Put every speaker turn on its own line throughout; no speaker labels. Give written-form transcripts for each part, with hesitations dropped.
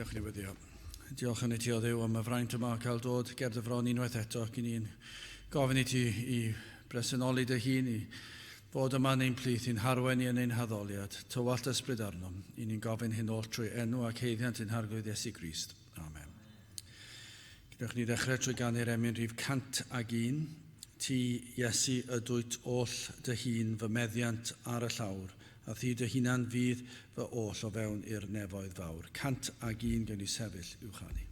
Dewch ni weddio. Diolch yn i ti o Dduw am y fraint yma o cael dod ger dy fron unwaith eto ac i ni'n gofyn i ti i bresenoli dy hun, i fod yma yn ein plith, i'n harwen ni yn ein haddoliad. Tywallt ysbryd arnom. I ni'n gofyn hyn oll trwy enw ac haeddiant ein Harglwydd Iesu Grist. Amen. Gadewch ni ddechrau trwy ganu'r emyn rhif 101. Ti, Iesu, ydwyt oll dy hun fy meddiant ar y llawr, a thi dy hunan fydd fy oll o fewn i'r nefoedd fawr. 101 gewn ni sefyll i'w chanu.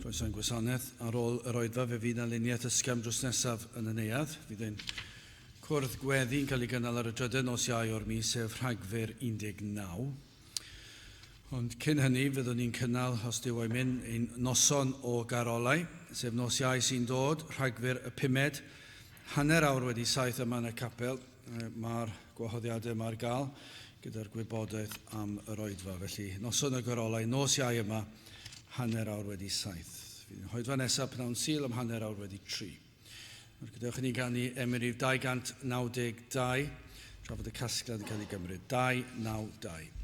Croeso i'n gwasanaeth. Ar ôl yr oedfa fe fydd 'na luniaeth ysgafn drws nesaf yn y neuadd. Fydd ein cwrdd gweddi'n cael ei gynnal ar y drydedd nos Iau o'r mis, sef Rhagfyr 19. Ond cyn hynny, fyddwn ni'n cynnal, os Duw o'i myn, ein noson o garolau, sef nos Iau sy'n dod, Rhagfyr y pumed, hanner awr wedi saith yma yn y capel. Mae'r gwahoddiadau yma ar gael gyda'r gwybodaeth am yr oedfa. Felly, noson y garolau, nos Iau yma, 7:30. Fydd ein hoedfa nesaf pnawn Sul am 3:30. Nawr gadewch i ni ganu emyn rhif 292, tra fod y casgliad yn cael ei gymryd. 292.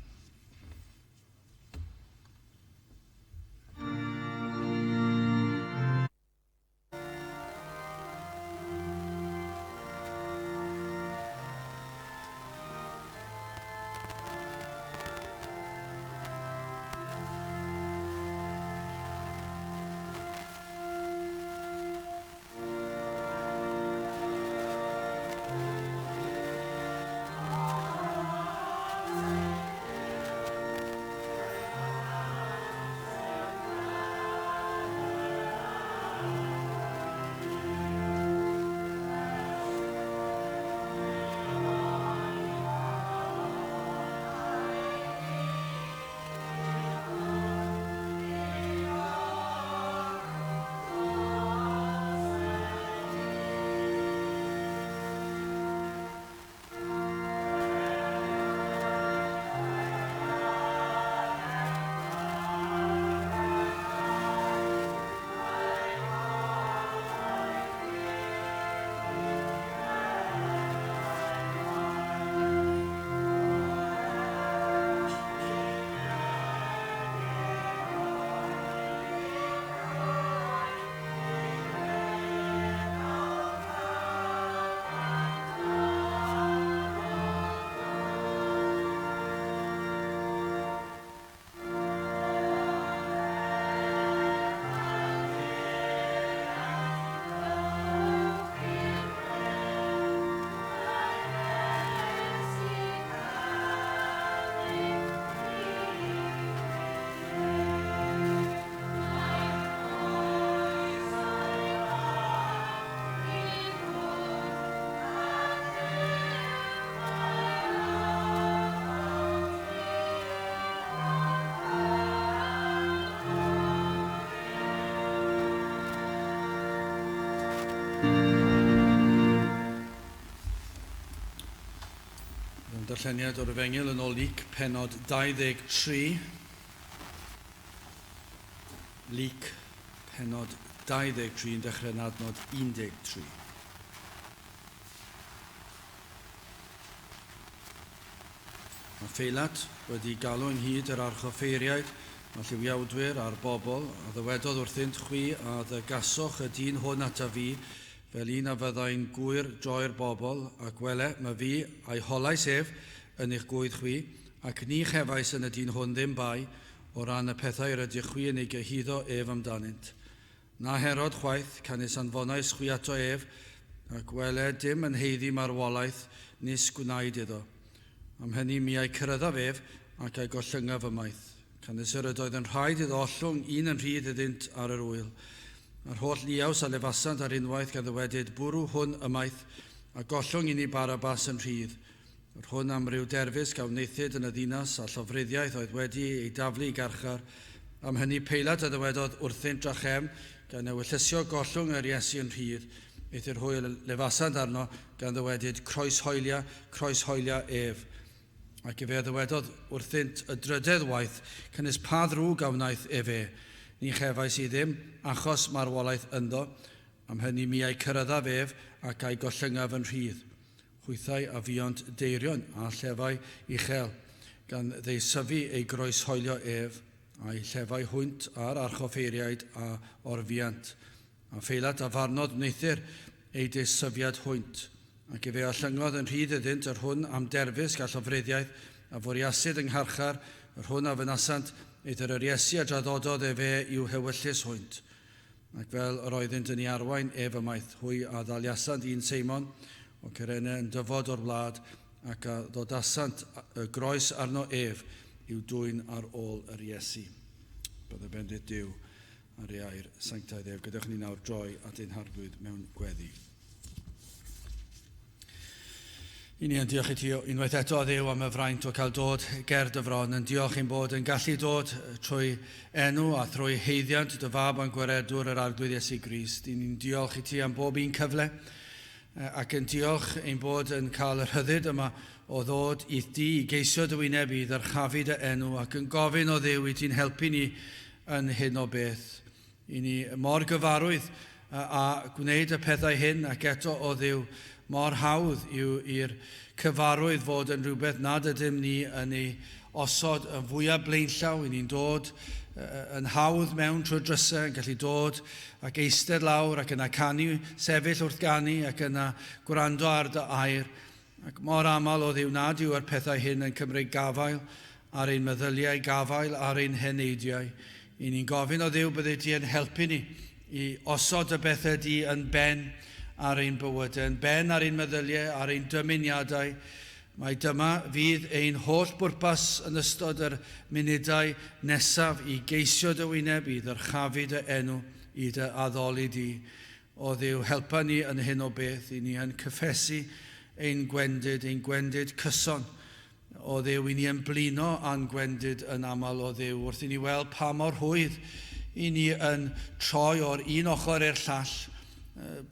darlleniad o'r Efengyl yn ôl Luc, pennod 23. Luc, pennod 23, yn dechrau yn adnod 13. Mae Pheilat wedi galw ynghyd yr archoffeiriaid, a lliwiawdwyr a'r bobl, a ddywedodd wrthynt, "Chwi a ddygasoch y dyn hwn ata fi, fel un a fyddai'n gwyr droi'r bobl, ac wele, mae fi a'i holais ef yn eich gŵydd chwi, ac ni chefais yn y dyn hwn ddim bai o ran y pethau yr ydych chwi yn ei gyhuddo ef amdanynt. Na Herod chwaith, canys anfonais chwi ato ef, ac wele dim yn haeddu marwolaeth nis gwnaed iddo. Am hynny mi a'i cyryddaf ef, ac a'i gollyngaf ymaith. Canys yr ydoedd yn rhaid iddo ollwng un yn rhydd iddynt ar yr ŵyl. A'r holl liaws a lefasant ar unwaith gan ddywedyd, "Bwrw hwn ymaith, a gollwng i ni Barabbas yn rhydd." Yr hwn am ryw derfysg a wnaethid yn y ddinas a llofruddiaeth oedd wedi ei daflu i garchar. Am hynny Peilat a ddywedodd wrthynt drachefn, gan ewyllysio gollwng yr Iesu yn rhydd. Eithr hwy a lefasant arno gan ddywedyd, "Croeshoelia, croeshoelia ef." Ac efe a ddywedodd wrthynt y drydedd waith, "Canys pa ddrwg a wnaeth efe? Ni chefais i ddim achos marwolaeth ynddo. Am hynny mi a'i cyryddaf ef ac a'i gollyngaf yn rhydd." Hwythau a fuont deirion a llefau uchel, gan ddeisyfu ei groeshoelio ef, a'i llefau hwynt a'r archoffeiriaid a orfuant. A Pheilat a farnodd wneuthur eu deisyfiad hwynt. Ac efe a ollyngodd yn rhydd iddynt yr hwn am derfysg a llofruddiaeth a fwriasid yng ngharchar, yr hwn a fynasant, eithr yr Iesu a draddododd efe i'w hewyllys hwynt. Ac fel yr oeddynt yn ei arwain ef ymaith, hwy a ddaliasant un Seimon o Cyrene yn dyfod o'r wlad, ac a ddodasant y groes arno ef i'w dwyn ar ôl yr Iesu. Bydde bendith Duw ar ei air sanctaidd ef. Gadewch ni nawr droi at ein Harglwydd mewn gweddi. I ni yn diolch i ti unwaith eto, o Dduw, am y fraint o cael dod ger dy fron, yn diolch ein bod yn gallu dod trwy enw a thrwy haeddiant dy fab a'n gwaredwr yr Arglwydd Iesu Grist. I ni'n diolch i ti am bob un cyfle ac yn diolch ein bod yn cael y rhyddid yma o ddod i'th dŷ i geisio dy wyneb i ddyrchafu dy enw ac yn gofyn o Dduw i ti'n helpu ni yn hyn o beth. I ni mor gyfarwydd a gwneud y pethau hyn ac eto o Dduw mor hawdd yw i'r cyfarwydd fod yn rhywbeth nad ydym ni yn ei osod yn fwyaf blaenllaw. I ni'n dod yn hawdd mewn trwy'r drysau, yn gallu dod ac eistedd lawr ac yna canu, sefyll wrth ganu ac yna gwrando ar dy air. Ac mor aml o Dduw nad yw'r pethau hyn yn cymryd gafael ar ein meddyliau, gafael ar ein heneidiau. I ni'n gofyn o Dduw bydde ti yn helpu ni i osod y bethau di yn ben ar ein bywydau, yn ben ar ein meddyliau, ar ein dymuniadau. Mai dyma fydd ein holl bwrpas yn ystod yr munudau nesaf i geisio dy wyneb, i ddyrchafu dy enw, i dy addoli di. O Dduw, helpa ni yn hyn o beth, i ni yn cyffesu ein gwendid, ein gwendid cyson. O Dduw, i ni yn blino a'n gwendid yn aml, o Dduw, wrth i ni weld pa mor rhwydd i ni yn troi o'r un ochr i'r llall,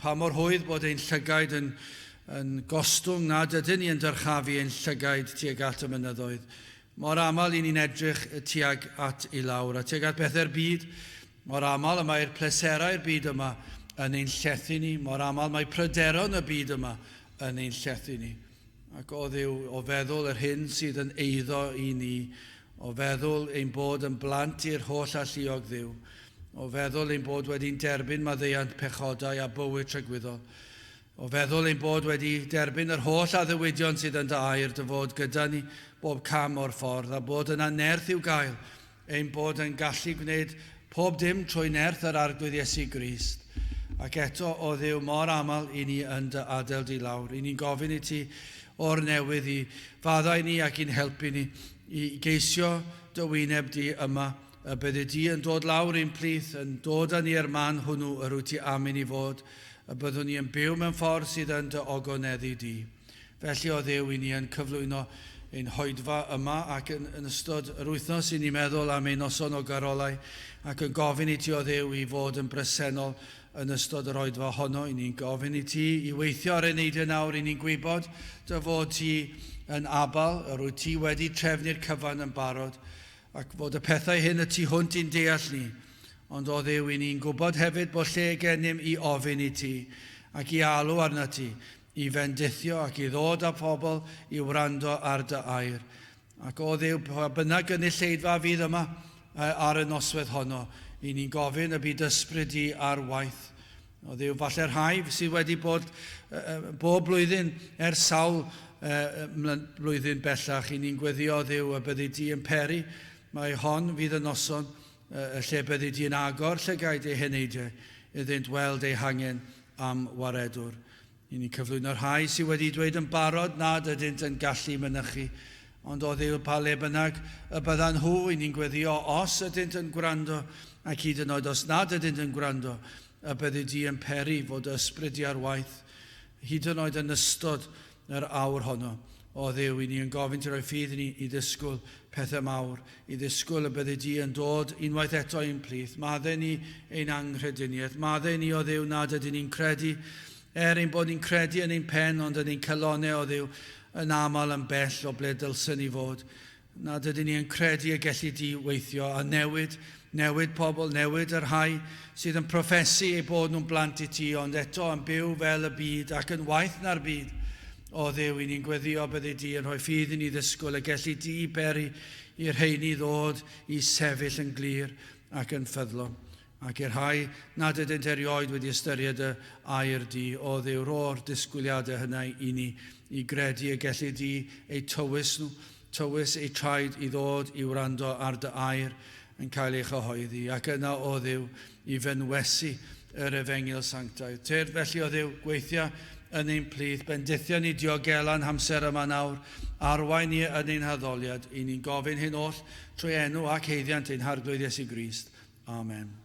pa mor rhwydd bod ein llygaid yn gostwng nad ydyn ni yn dyrchafu ein llygaid tuag at y mynyddoedd. Mor aml i ni'n edrych tuag at i lawr a tuag at bethau'r byd. Mor aml y mae'r pleserau'r byd yma yn ein llethu ni. Mor aml mae pryderon y byd yma yn ein llethu ni. Ac o Dduw, o feddwl yr hyn sydd yn eiddo i ni, o feddwl ein bod yn blant i'r holl alluog Dduw, o feddwl ein bod wedi'n derbyn maddeuant pechodau a bywyd tragwyddol, o feddwl ein bod wedi derbyn yr holl addewidion sydd yn dy air, dy fod gyda ni bob cam o'r ffordd, a bod yna nerth i'w gael, ein bod yn gallu gwneud pob dim trwy nerth yr Arglwydd Iesu Grist. Ac eto, o Dduw, mor aml i ni yn dy adael di lawr. I ni'n gofyn i ti o'r newydd i faddau ni ac i'n helpu ni i geisio dy wyneb di yma, y byddi di yn dod lawr i'n plith, yn dod â ni i'r man hwnnw yr wyt ti am i ni fod, y byddwn ni yn byw mewn ffordd sydd yn dy ogoneddu di. Felly, o Dduw, i ni yn cyflwyno ein hoedfa yma ac yn ystod yr wythnos i ni meddwl am ein noson o garolau ac yn gofyn i ti, o Dduw, i fod yn bresennol yn ystod yr oedfa honno. I ni'n gofyn i ti i weithio ar eneidiau nawr, i ni'n gwybod dy fod ti yn abal, yr wyt ti wedi trefnu'r cyfan yn barod, ac fod y pethau hyn y tu hwnt i'n deall ni. Ond o Dduw, i ni'n gwybod hefyd bod lle gennym i ofyn i ti ac i alw arna ti, i fendithio ac i ddod â phobl i wrando ar dy air. Ac o Dduw, pa bynnag gynulleidfa fydd yma ar y noswaith honno, i ni'n gofyn y bydd ysbryd di ar waith. O Dduw, falle rhai sydd wedi bod bob blwyddyn ers sawl blwyddyn bellach, i ni'n gweddio Dduw y byddi di yn peri, mae hon fydd y noson y lle byddi di yn agor llygaid eu heneidiau iddynt weld eu hangen am waredwr. I ni'n cyflwyno'r rhai sydd wedi dweud yn barod nad ydynt yn gallu mynychu, ond o Dduw, pa le bynnag y byddan nhw, i ni'n gweddio os ydynt yn gwrando, ac hyd yn oed os nad ydynt yn gwrando, y byddi di yn peri fod ysbryd di ar waith, hyd yn oed yn ystod yr awr honno. O Dduw, i ni yn gofyn ti roi ffydd i ni i ddisgwyl pethau mawr, i ddisgwyl y byddi di yn dod unwaith eto i'n plith. Maddau ni ein anghrediniaeth, maddau ni o Dduw nad ydyn ni'n credu, er ein bod ni'n credu yn ein pen, ond yn ein calonau o Dduw, yn aml yn bell o ble dylsen ni fod. Nad ydyn ni yn credu y gelli di weithio a newid, newid pobl, newid y rhai sydd yn proffesu eu bod nhw'n blant i ti, ond eto yn byw fel y byd ac yn waeth na'r byd. O Dduw, i ni'n gweddio byddi di yn rhoi ffydd i ni ddisgwyl y gelli di beri i'r rheini ddod i sefyll yn glir ac yn ffyddlon. Ac i'r rhai nad ydynt erioed wedi ystyried y air di, o Dduw, ro'r disgwyliadau hynny i ni i gredu y gelli di eu tywys nhw, tywys eu traed i ddod i wrando ar dy air yn cael ei chyhoeddi, ac yna o Dduw i fenwesu yr efengyl sanctaidd. Tyrd felly o Dduw, gweithio yn ein plith, bendithio ni diogela'n hamser yma nawr, arwain ni yn ein haddoliad, i ni'n gofyn hyn oll trwy enw ac haeddiant ein Harglwydd Iesu Grist. Amen.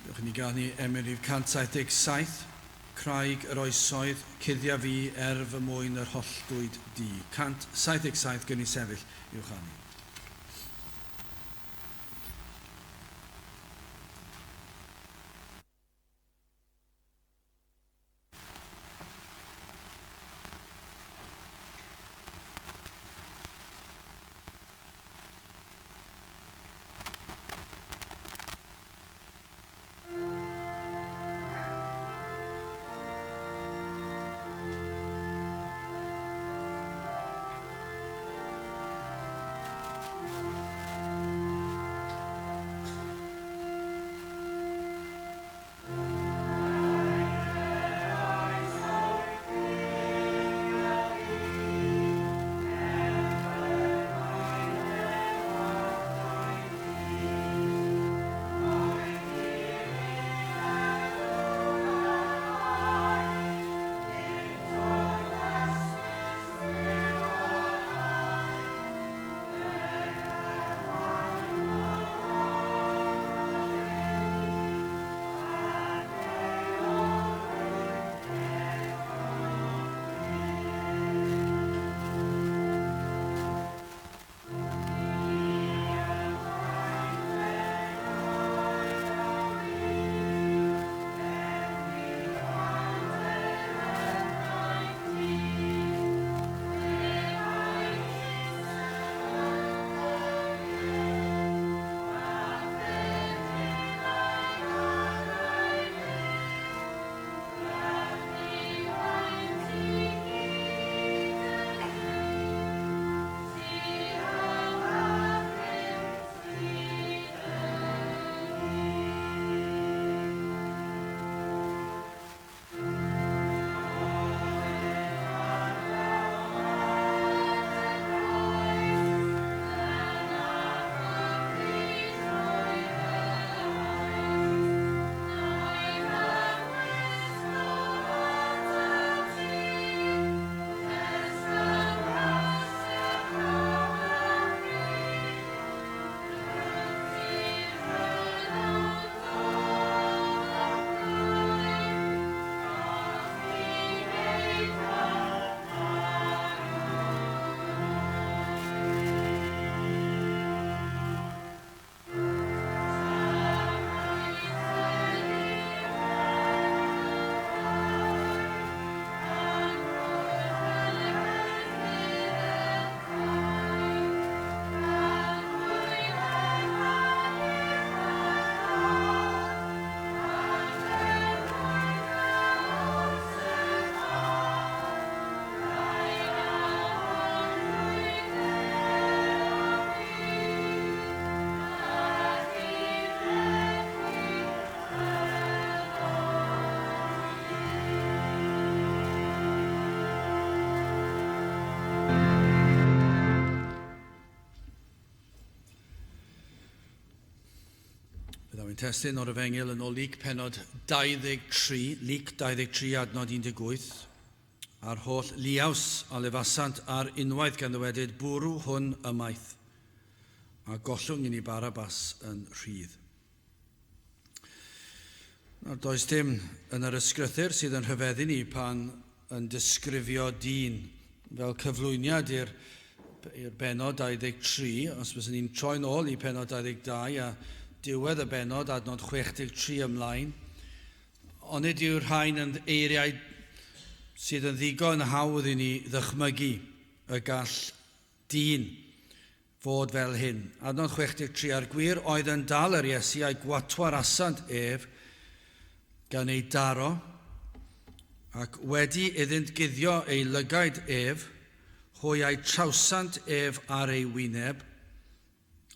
Dewch i ni ganu emyn rhif 177, Craig yr oesoedd, cuddia fi er fy mwyn yr holltwyd di. 177 gyn i sefyll i'w chanu. Fe ddaw ein testun o'r Efengyl yn ôl Luc pennod 23, Luc 23 adnod 18, a'r holl liaws a lefasant ar unwaith gan ddywedyd, bwrw hwn ymaith, a gollwng i ni Barabbas yn rhydd. Nawr, does dim yn yr ysgrythyr sydd yn rhyfeddu ni pan yn disgrifio dyn fel cyflwyniad i'r i'r benod 23, os fyswn ni'n troi'n ôl i penod 22 a diwedd y benod, adnod 63 ymlaen, onid yw'r rhain yn eiriau sydd yn ddigon hawdd i ni ddychmygu y gall dyn fod fel hyn. Adnod 63, A'r gwir oedd yn dal yr Iesu a'i gwatwarasant ef gan ei daro, ac wedi iddynt guddio ei lygaid ef, hwy a'i trawsant ef ar ei wyneb,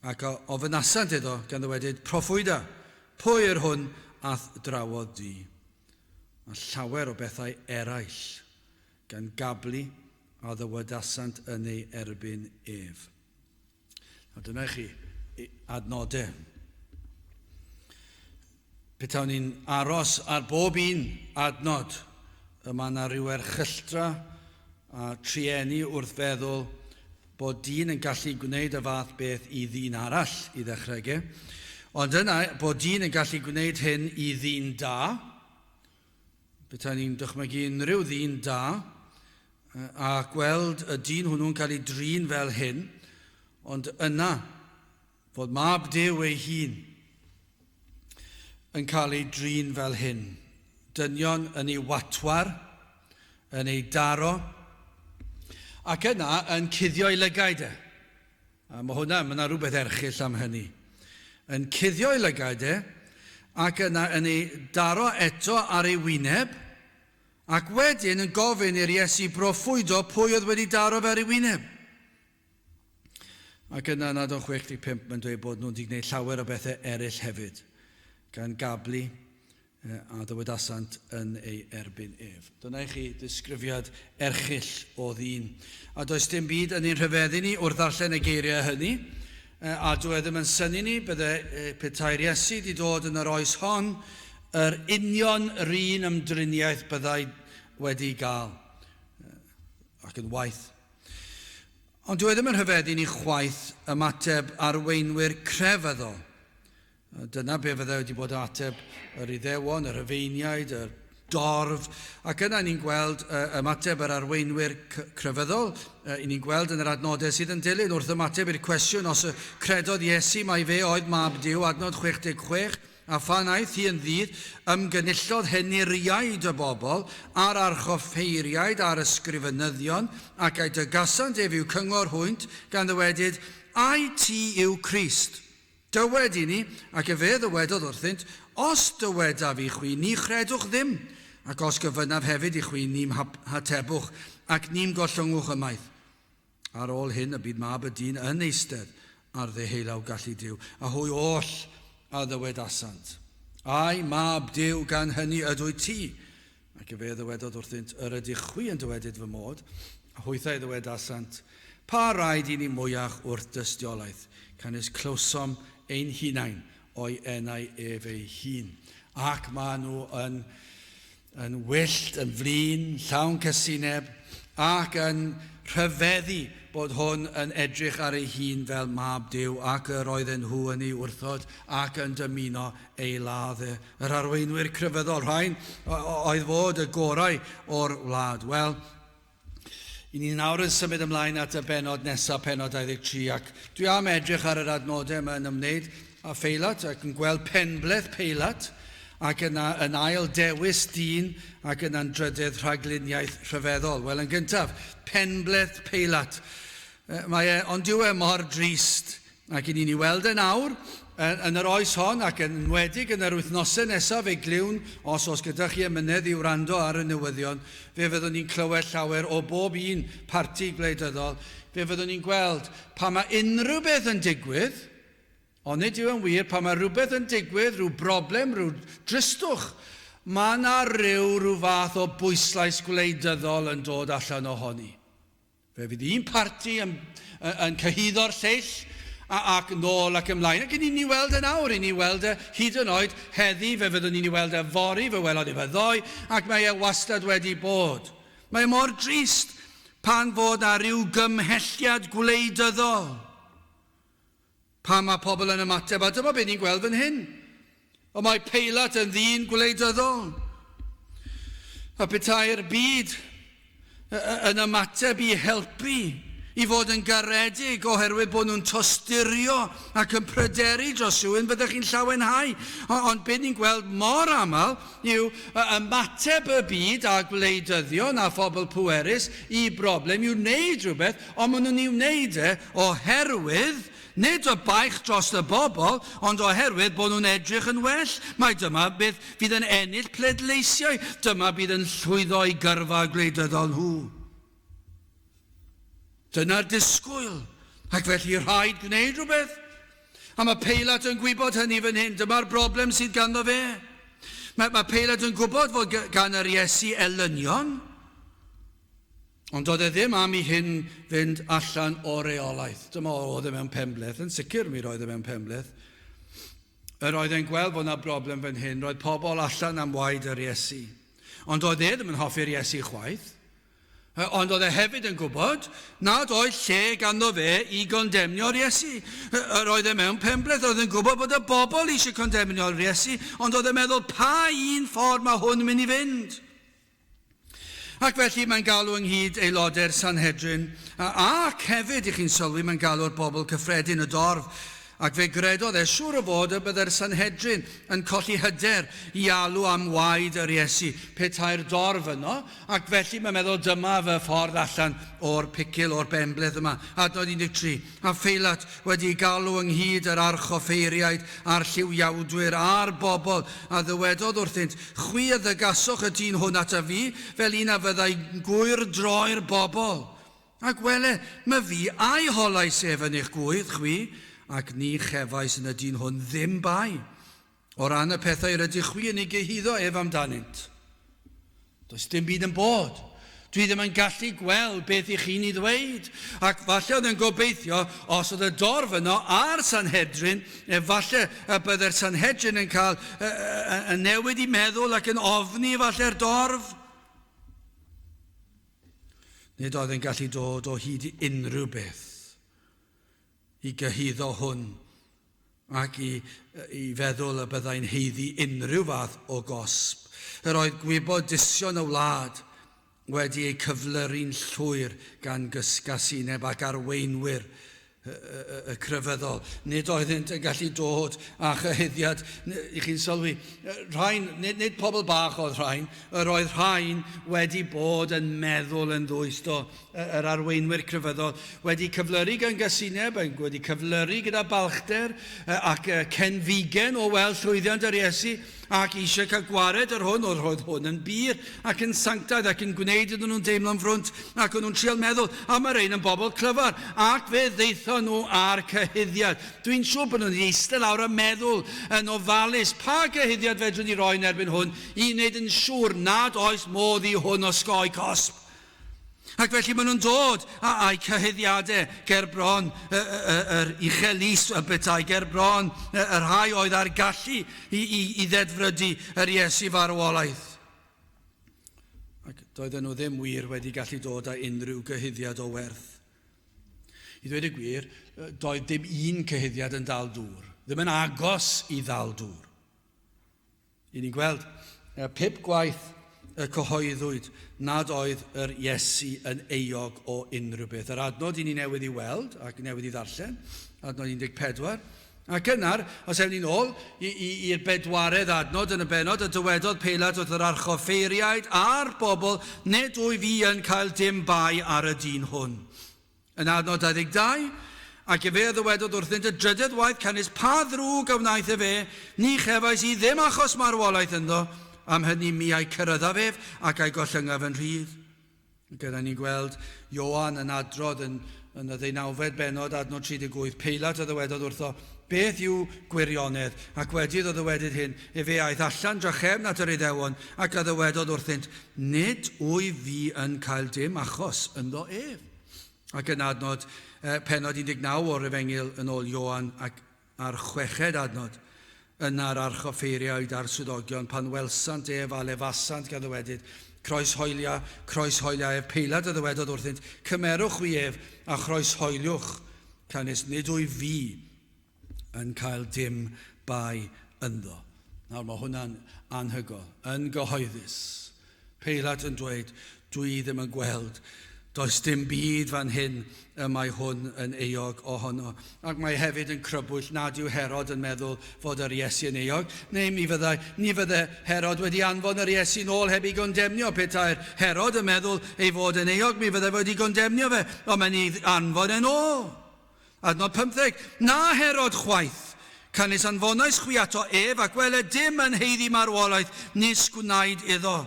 ac a ofynasant iddo, gan ddywedyd, Proffwyda, pwy yr hwn a'th drawodd di? A llawer o bethau eraill, gan gablu a ddywedasant yn ei erbyn ef. Nawr dyna i chi adnodau. Petawn ni'n aros ar bob un adnod, y mae yna rhyw erchylltra a trueni wrth feddwl bod dyn yn gallu gwneud y fath beth i ddyn arall i ddechrau ge. Ond yna, bod dyn yn gallu gwneud hyn i ddyn da, Petai ni'n dychmygu unrhyw ddyn da a gweld y dyn hwnnw'n cael ei drin fel hyn, ond yna fod mab Duw ei hun yn cael ei drin fel hyn. Dynion yn ei watwar, yn ei daro, ac yna yn cuddio ei lygaid e. A mae hwnna, mae yna rhywbeth erchyll am hynny. Yn cuddio ei lygaid e, ac yna yn ei daro eto ar ei wyneb, ac wedyn yn gofyn i'r Iesu broffwydo pwy oedd wedi daro fe ar ei wyneb. Ac yna yn adnod 65 mae'n dweud bod nhw'n wedi gwneud llawer o bethau eraill hefyd, gan gablu a ddywedasant yn ei erbyn ef. Dyna i chi ddisgrifiad erchyll o ddyn. A does dim byd yn ein rhyfeddu ni wrth ddarllen y geiriau hynny, a dyw e ddim yn synnu ni, bydde petai'r Iesu wedi dod yn yr oes hon, yr union yr un ymdriniaeth byddai wedi gael, ac yn waeth. Ond dyw e ddim yn rhyfeddu ni chwaith ymateb arweinwyr crefyddol. Dyna be fyddai wedi bod ateb yr Iddewon, y Rhufeiniaid, y dorf, ac yna ni'n gweld ymateb yr arweinwyr crefyddol, i ni'n gweld yn yr adnodau sydd yn dilyn wrth ymateb i'r cwestiwn os y credodd Iesu mai fe oedd Mab Duw, adnod 66, a phan aeth hi yn ddydd, ymgynullodd henuriaid y bobl, a'r archoffeiriaid a'r ysgrifenyddion, ac a'i dygasant ef i'w cyngor hwynt, gan ddywedyd, Ai ti yw Crist? Dywed i ni, ac efe ddywedodd wrthynt, Os dywedaf i chwi, ni chredwch ddim, ac os gofynnaf hefyd i chwi, ni'm hatebwch, ac ni'm gollyngwch ymaith. Ar ôl hyn y bydd Mab y Dyn yn eistedd ar ddeheulaw gallu Duw, a hwy oll a ddywedasant, Ai Mab Duw gan hynny ydwyt ti? Ac efe a ddywedodd wrthynt, Yr ydych chwi yn dywedyd fy mod. A hwythau a ddywedasant, Pa raid i ni mwyach wrth dystiolaeth, canys clywsom ein hunain o'i enau ef ei hun. Ac maen nhw yn, yn wyllt, yn flin, llawn casineb, ac yn rhyfeddu bod hwn yn edrych ar ei hun fel mab Duw, ac yr oedden nhw yn ei wrthod ac yn dymuno ei ladd e. Yr arweinwyr crefyddol rhain oedd fod y gorau o'r wlad. Wel, i ni nawr yn symud ymlaen at y benod nesaf, penod 23, ac dwi am edrych ar yr adnodau yma yn ymwneud â Pheilat ac yn gweld penbleth Peilat, ac yna yn ail dewis dyn ac yna'n drydedd rhagluniaeth rhyfeddol. Wel, yn gyntaf, penbleth Peilat. Mae e, ond dyw e mor drist Ac i ni'n ei weld yn awr, yn yr oes hon, ac yn enwedig yn yr wythnosau nesaf, fe glywn, os oes gyda chi amynedd i wrando ar y newyddion, fe fyddwn ni'n clywed llawer o bob un parti gwleidyddol, fe fyddwn ni'n gweld pan mae unrhyw beth yn digwydd, onid yw e'n wir, pan mae rhywbeth yn digwydd, rhyw broblem, rhyw dristwch, mae yna ryw, rhyw fath o bwyslais gwleidyddol yn dod allan ohoni. Fe fydd un parti yn, yn cyhuddo'r lleill, ac nôl ac ymlaen. Ac ni'n ni weld yn awr, i ni weld e hyd yn oed heddi, fe fyddwn ni'n ei weld e fory, fe welodd e fe ddoe, ac mae e wastad wedi bod. Mae mor drist pan fod na ryw gymhelliad gwleidyddol. Pan mae pobl yn ymateb, a dyma beth ni'n gweld fan hyn. Ond mae Peilat yn ddyn gwleidyddol. A petai'r byd yn ymateb i helpu, i fod yn garedig oherwydd bod nhw'n tosturio ac yn pryderu dros rhywun, byddech chi'n llawenhau. Ond beth ni'n gweld mor aml yw ymateb y byd a gwleidyddion a phobl pwerus i broblem i'w wneud rhywbeth, ond maen nhw'n ei wneud e oherwydd Nid y baich dros y bobl, ond oherwydd bod nhw'n edrych yn well. Mai dyma beth fydd yn ennill pleidleisiau, dyma bydd yn llwyddo i gyrfa gwleidyddol nhw. Dyna'r disgwyl, ac felly rhaid gwneud rhywbeth. A mae Peilat yn gwybod hynny fan hyn. Dyma'r broblem sydd ganddo fe. Mae, mae Peilat yn gwybod fod gan yr Iesu elynion. Ond doedd e ddim am i hyn fynd allan o reolaeth. Dyma oedd e mewn penbleth, yn sicr mi roedd e mewn penbleth. Yr oedd e'n gweld fod yna broblem fan hyn, roedd pobl allan am waed yr Iesu. Ond doedd e ddim yn hoffi'r Iesu chwaith. Ond oedd e hefyd yn gwybod nad oedd lle ganddo fe i gondemnio'r Iesu. Yr oedd e mewn penbleth, oedd yn gwybod bod y bobl eisiau condemnio'r Iesu, ond oedd e'n meddwl pa un ffordd mae hwn yn mynd i fynd. Ac felly mae'n galw ynghyd aelodau'r Sanhedrin, ac hefyd, i chi'n sylwi, mae'n galw'r bobl cyffredin, y dorf, ac fe gredodd e siŵr o fod y byddai'r Sanhedrin yn colli hyder i alw am waed yr Iesu petai'r dorf yno, ac felly mae'n meddwl dyma fy ffordd allan o'r picil, o'r benbleth yma. Adnod 13. A Pheilat wedi galw ynghyd yr archoffeiriaid a'r lliwiawdwyr a'r bobl, a ddywedodd wrthynt, Chwi a ddygasoch y dyn hwn ataf fi, fel un a fyddai gwyrdroi'r bobl. Ac wele, myfi a'i holais ef yn eich gŵydd chwi, ac ni chefais yn y dyn hwn ddim bai, o ran y pethau yr ydych chwi yn ei gyhuddo ef amdanynt. Does dim byd yn bod. Dwi ddim yn gallu gweld beth i chi'n ei ddweud. Ac falle oedd yn gobeithio, os oedd y dorf yno a'r Sanhedrin, efallai y byddai'r Sanhedrin yn cael y newid i meddwl ac yn ofni efallai'r dorf. Nid oedd yn gallu dod o hyd i unrhyw beth i gyhuddo hwn ac i, i feddwl y byddai'n haeddu unrhyw fath o gosb. Yr oedd gwybodusion y wlad wedi eu cyflyru'n llwyr gan gysgasineb ac arweinwyr y crefyddol. Nid oeddynt yn gallu dod â chyhuddiad. I chi'n sylwi, rhain, nid, nid pobl bach oedd rhain, yr oedd rhain wedi bod yn meddwl yn ddwys do yr arweinwyr crefyddol wedi cyflyru gan gasineb, wedi cyflyru gyda balchder ac cenfigen o weld llwyddiant yr Iesu ac eisiau cael gwared yr hwn, oedd roedd hwn yn bur ac yn sanctaidd ac yn gwneud iddyn nhw'n deimlo'n frwnt ac o'n nhw'n trial meddwl, a mae rhain yn bobl clyfar, ac fe ddaethon nhw â'r cyhuddiad. Dwi'n siŵr bod nhw'n eistedd lawr a meddwl yn ofalus, pa gyhuddiad fedrwn ni roi yn erbyn hwn i wneud yn siŵr nad oes modd i hwn osgoi cosb? Ac felly maen nhw'n dod â'u cyhuddiadau ger bron yr uchel lys y petai, ger bron y rhai oedd â'r gallu i, i, i ddedfrydu yr Iesu farwolaeth. Ac doedden nhw ddim wir wedi gallu dod â unrhyw gyhuddiad o werth. I ddweud y gwir, doedd dim un cyhuddiad yn dal dŵr, ddim yn agos i ddal dŵr. I ni'n gweld pip gwaith y cyhoeddwyd nad oedd yr Iesu yn euog o unrhyw beth. Yr adnod i ni newydd i weld ac newydd i ddarllen, adnod 14. Ac yna'r, os ewn ni'n ôl i'r bedwaredd adnod yn y bennod, y dywedodd Peilat wrth yr archoffeiriaid a'r bobl, nid wyf fi yn cael dim bai ar y dyn hwn. Yn adnod 22, Ac efe a ddywedodd wrthynt y drydedd waith, Canys pa ddrwg a wnaeth efe, ni chefais i ddim achos marwolaeth ynddo, am hynny mi a'i cyryddaf ef, ac a'i gollyngaf yn rhydd. Gyda ni'n gweld Ioan yn adrodd yn, yn y ddeunawfed bennod, adnod 38, Peilat a ddywedodd wrtho, Beth yw gwirionedd? Ac wedi iddo ddywedyd hyn, efe aeth allan drachefn at yr Iddewon, ac a ddywedodd wrthynt, Nid wyf fi yn cael dim achos ynddo ef. Ac yn adnod, eh, penod 19 o'r Efengyl yn ôl Ioan ac a'r chweched adnod, yna'r archoffeiriaid a'r swyddogion pan welsant ef a lefasant gan ddywedyd, Croeshoelia, croeshoelia ef. Peilad a ddywedodd wrthynt, Cymerwch chwi ef a chroeshoeliwch, canys nid wyf fi yn cael dim bai ynddo. Nawr mae hwnna'n anhygoel, yn gyhoeddus. Peilat yn dweud, dwi ddim yn gweld, does dim byd fan hyn y mae hwn yn euog ohono. Ac mae hefyd yn crybwyll nad yw Herod yn meddwl fod yr Iesu yn euog, neu mi fyddai, ni fydde Herod wedi anfon yr Iesu nôl heb ei gondemnio. Petai'r Herod yn meddwl ei fod yn euog, mi fyddai wedi gondemnio fe, ond mae'n ei anfon yn ôl. Adnod 15, Na Herod chwaith, canys anfonais chwi ato ef, ac wele dim yn haeddu marwolaeth nis gwnaed iddo.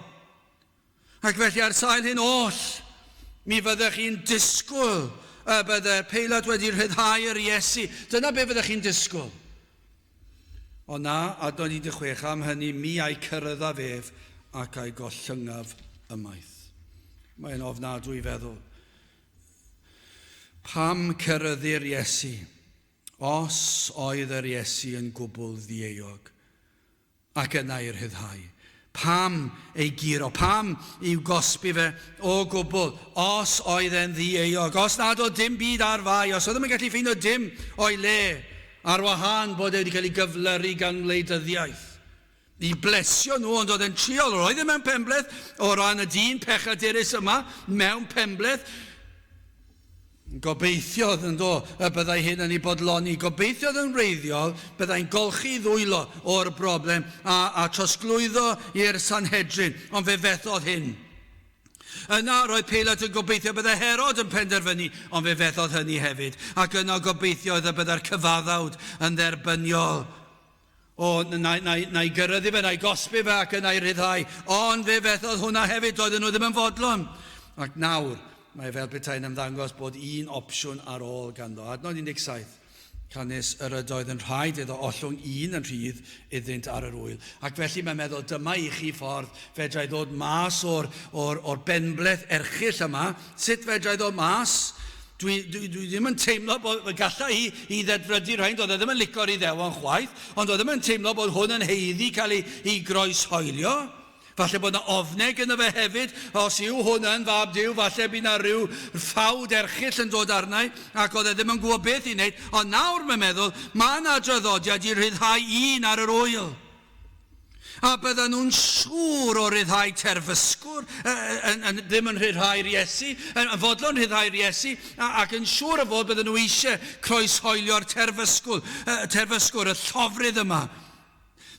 Ac felly ar sail hyn oll, mi fyddech chi'n disgwyl y bydde Peilat wedi rhyddhau yr Iesu. Dyna be fyddech chi'n disgwyl. Ond na, adnod 16, am hynny mi a'i cyryddaf ef ac a'i gollyngaf ymaith. Mae'n ofnadwy i feddwl. Pam ceryddu'r Iesu, os oedd yr Iesu yn gwbl ddieuog, ac yna ei rhyddhau? Pam ei guro? Pam i'w gosbi fe o gwbl, os oedd e'n ddieuog? Os nad oedd dim byd ar fai, os oedd ddim yn gallu ffeindio dim o'i le, ar wahân bod e wedi cael ei gyflyru gan wleidyddiaeth? I blesio nhw, ond oedd e'n triol. Roedd e mewn penbleth o ran y dyn pechadurus yma, mewn penbleth. Gobeithiodd yn do y byddai hyn yn ei bodloni. Gobeithiodd yn wreiddiol byddai'n golchi ddwylo o'r broblem a, a trosglwyddo i'r Sanhedrin, ond fe fethodd hyn. Yna roedd Peilat yn gobeithio byddai Herod yn penderfynu, ond fe fethodd hynny hefyd. Ac yna gobeithiodd y byddai'r cyfaddawd yn dderbyniol. O, na, na, na i gyrraedd fe, na i gosbi fe ac yna i rhyddhau. Ond fe fethodd hwnna hefyd, doedden nhw ddim yn fodlon. Ac nawr, mae fel petai'n ymddangos bod un opsiwn ar ôl ganddo. Adnod 17. Canys yr ydoedd yn rhaid iddo ollwng un yn rhydd iddynt ar yr wyl. Ac felly mae'n meddwl, dyma i chi ffordd fedra i ddod mas o'r, or, or benbleth erchyll yma. Sut fedra i ddod mas? Dwi, dwi, dwi ddim yn teimlo bod gallai hi i ddedfrydu rhain, doedd e ddim yn lico'r Iddewon chwaith, ond doedd ddim yn teimlo bod hwn yn haeddu cael ei, ei groeshoelio. Falle bod yna ofnau gyda fe hefyd, os yw hwn yn fab Duw, falle bydd yna rhyw ffawd erchyll yn dod arnau, ac oedd e ddim yn gwybod beth i wneud. Ond nawr mae'n meddwl, mae yna draddodiad i rhyddhau un ar yr wyl. A byddan nhw'n siŵr o ryddhau terfysgwr, yn, yn, ddim yn rhyddhau'r Iesu, yn, yn fodlon rhyddhau'r Iesu, ac yn siŵr o fod bydden nhw eisiau croeshoelio'r terfysgwr, terfysgwr, y llofrudd yma.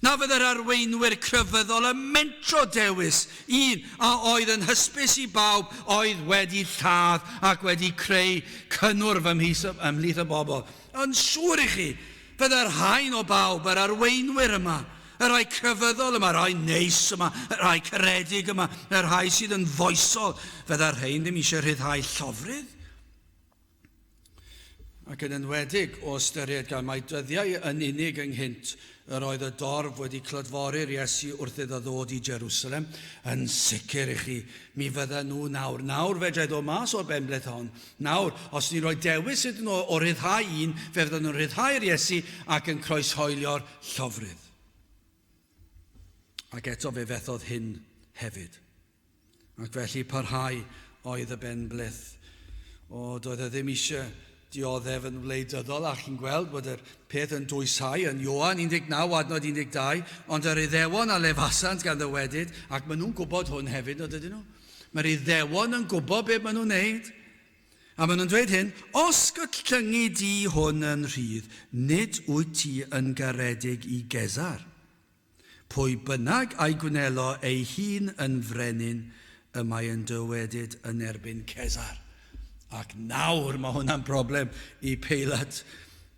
Na fydde'r arweinwyr crefyddol yn mentro dewis un a oedd yn hysbys i bawb oedd wedi lladd ac wedi creu cynnwrf ymhlith y bobl. Yn siŵr i chi, Fydde'r rhain o bawb, yr arweinwyr yma, y rhai crefyddol yma, y rhai neis yma, y rhai caredig yma, y rhai sydd yn foesol, fydde'r rhain ddim eisiau rhyddhau llofrudd. Ac yn enwedig o ystyried gan mai dyddiau yn unig ynghynt yr oedd y dorf wedi clodfori'r Iesu wrth iddo ddod i Jerusalem, yn sicr i chi, mi fydden nhw nawr. Nawr fedrai ddod mas o'r benbleth hon. Nawr, os ni'n rhoi dewis iddyn nhw o ryddhau un, fe fydden nhw'n rhyddhau'r Iesu ac yn croeshoelio'r llofrudd. Ac eto fe fethodd hyn hefyd. Ac felly parhau oedd y benbleth. O, doedd e ddim eisiau dioddef yn wleidyddol, a chi'n gweld bod yr peth yn dwysau yn Ioan 19, adnod 12, ond yr Iddewon a lefasant gan ddywedyd, ac maen nhw'n gwybod hwn hefyd, nad ydyn nhw? Mae'r Iddewon yn gwybod beth maen nhw'n wneud. A maen nhw'n dweud hyn, os gyllyngi di hwn yn rhydd, nid wyt ti yn garedig i Gesar. Pwy bynnag a'i gwnelo ei hun yn frenin, y mae yn dywedyd yn erbyn Cesar. Ac nawr mae hwnna'n broblem i Peilat.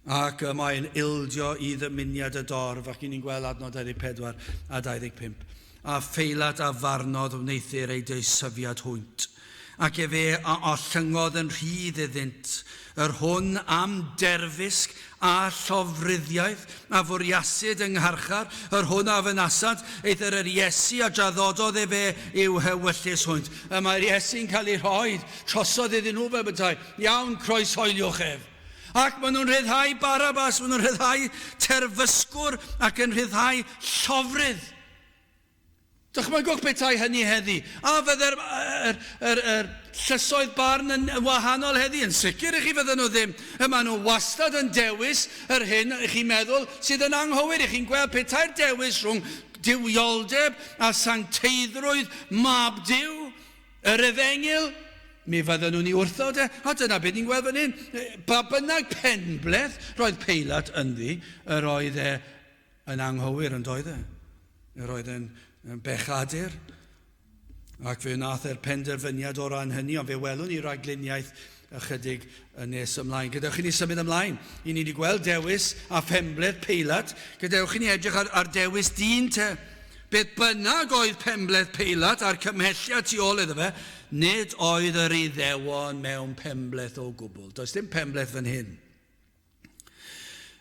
Ac y mae'n ildio i ddymuniad y dorf, ac i ni'n gweld adnod 24 a 25. A Pheilat a farnodd wneuthur ei deisyfiad hwynt. Ac efe a ollyngodd yn rhydd iddynt, yr hwn am derfysg a llofruddiaeth a fwriasid yng ngharchar, yr hwn a fynasant, eithr yr Iesu a draddododd efe i'w hewyllys hwynt. Y mae'r Iesu'n cael ei rhoi trosodd iddyn nhw fel petai, Iawn, croeshoeliwch ef. Ac maen nhw'n rhyddhau Barabbas, maen nhw'n rhyddhau terfysgwr ac yn rhyddhau llofrudd. Dychmygwch petai hynny heddi. A fydde'r yr, yr, yr llysoedd barn yn wahanol heddi? Yn sicr i chi fydden nhw ddim. Y maen nhw wastad yn dewis yr hyn i chi'n meddwl sydd yn anghywir. I chi'n gweld petai'r dewis rhwng duwioldeb a sancteiddrwydd mab Duw, yr efengyl, mi fydden nhw'n ei wrthod e. A dyna beth ni'n gweld fan hyn. Pa bynnag penbleth roedd Peilat ynddi, yr oedd e yn anghywir, yn doedd e? Yr oedd e'n bechadur, ac fe wnaeth e'r penderfyniad o ran hynny, ond fe welwn ni ragluniaeth ychydig yn nes ymlaen. Gadewch i ni symud ymlaen. I ni wedi gweld dewis a phenbleth Peilat. Gadewch i ni edrych ar, ar dewis dyn te. Beth bynnag oedd penbleth Peilat a'r cymhelliad tu ôl iddo fe, nid oedd yr Iddewon mewn penbleth o gwbl. Does dim penbleth fan hyn.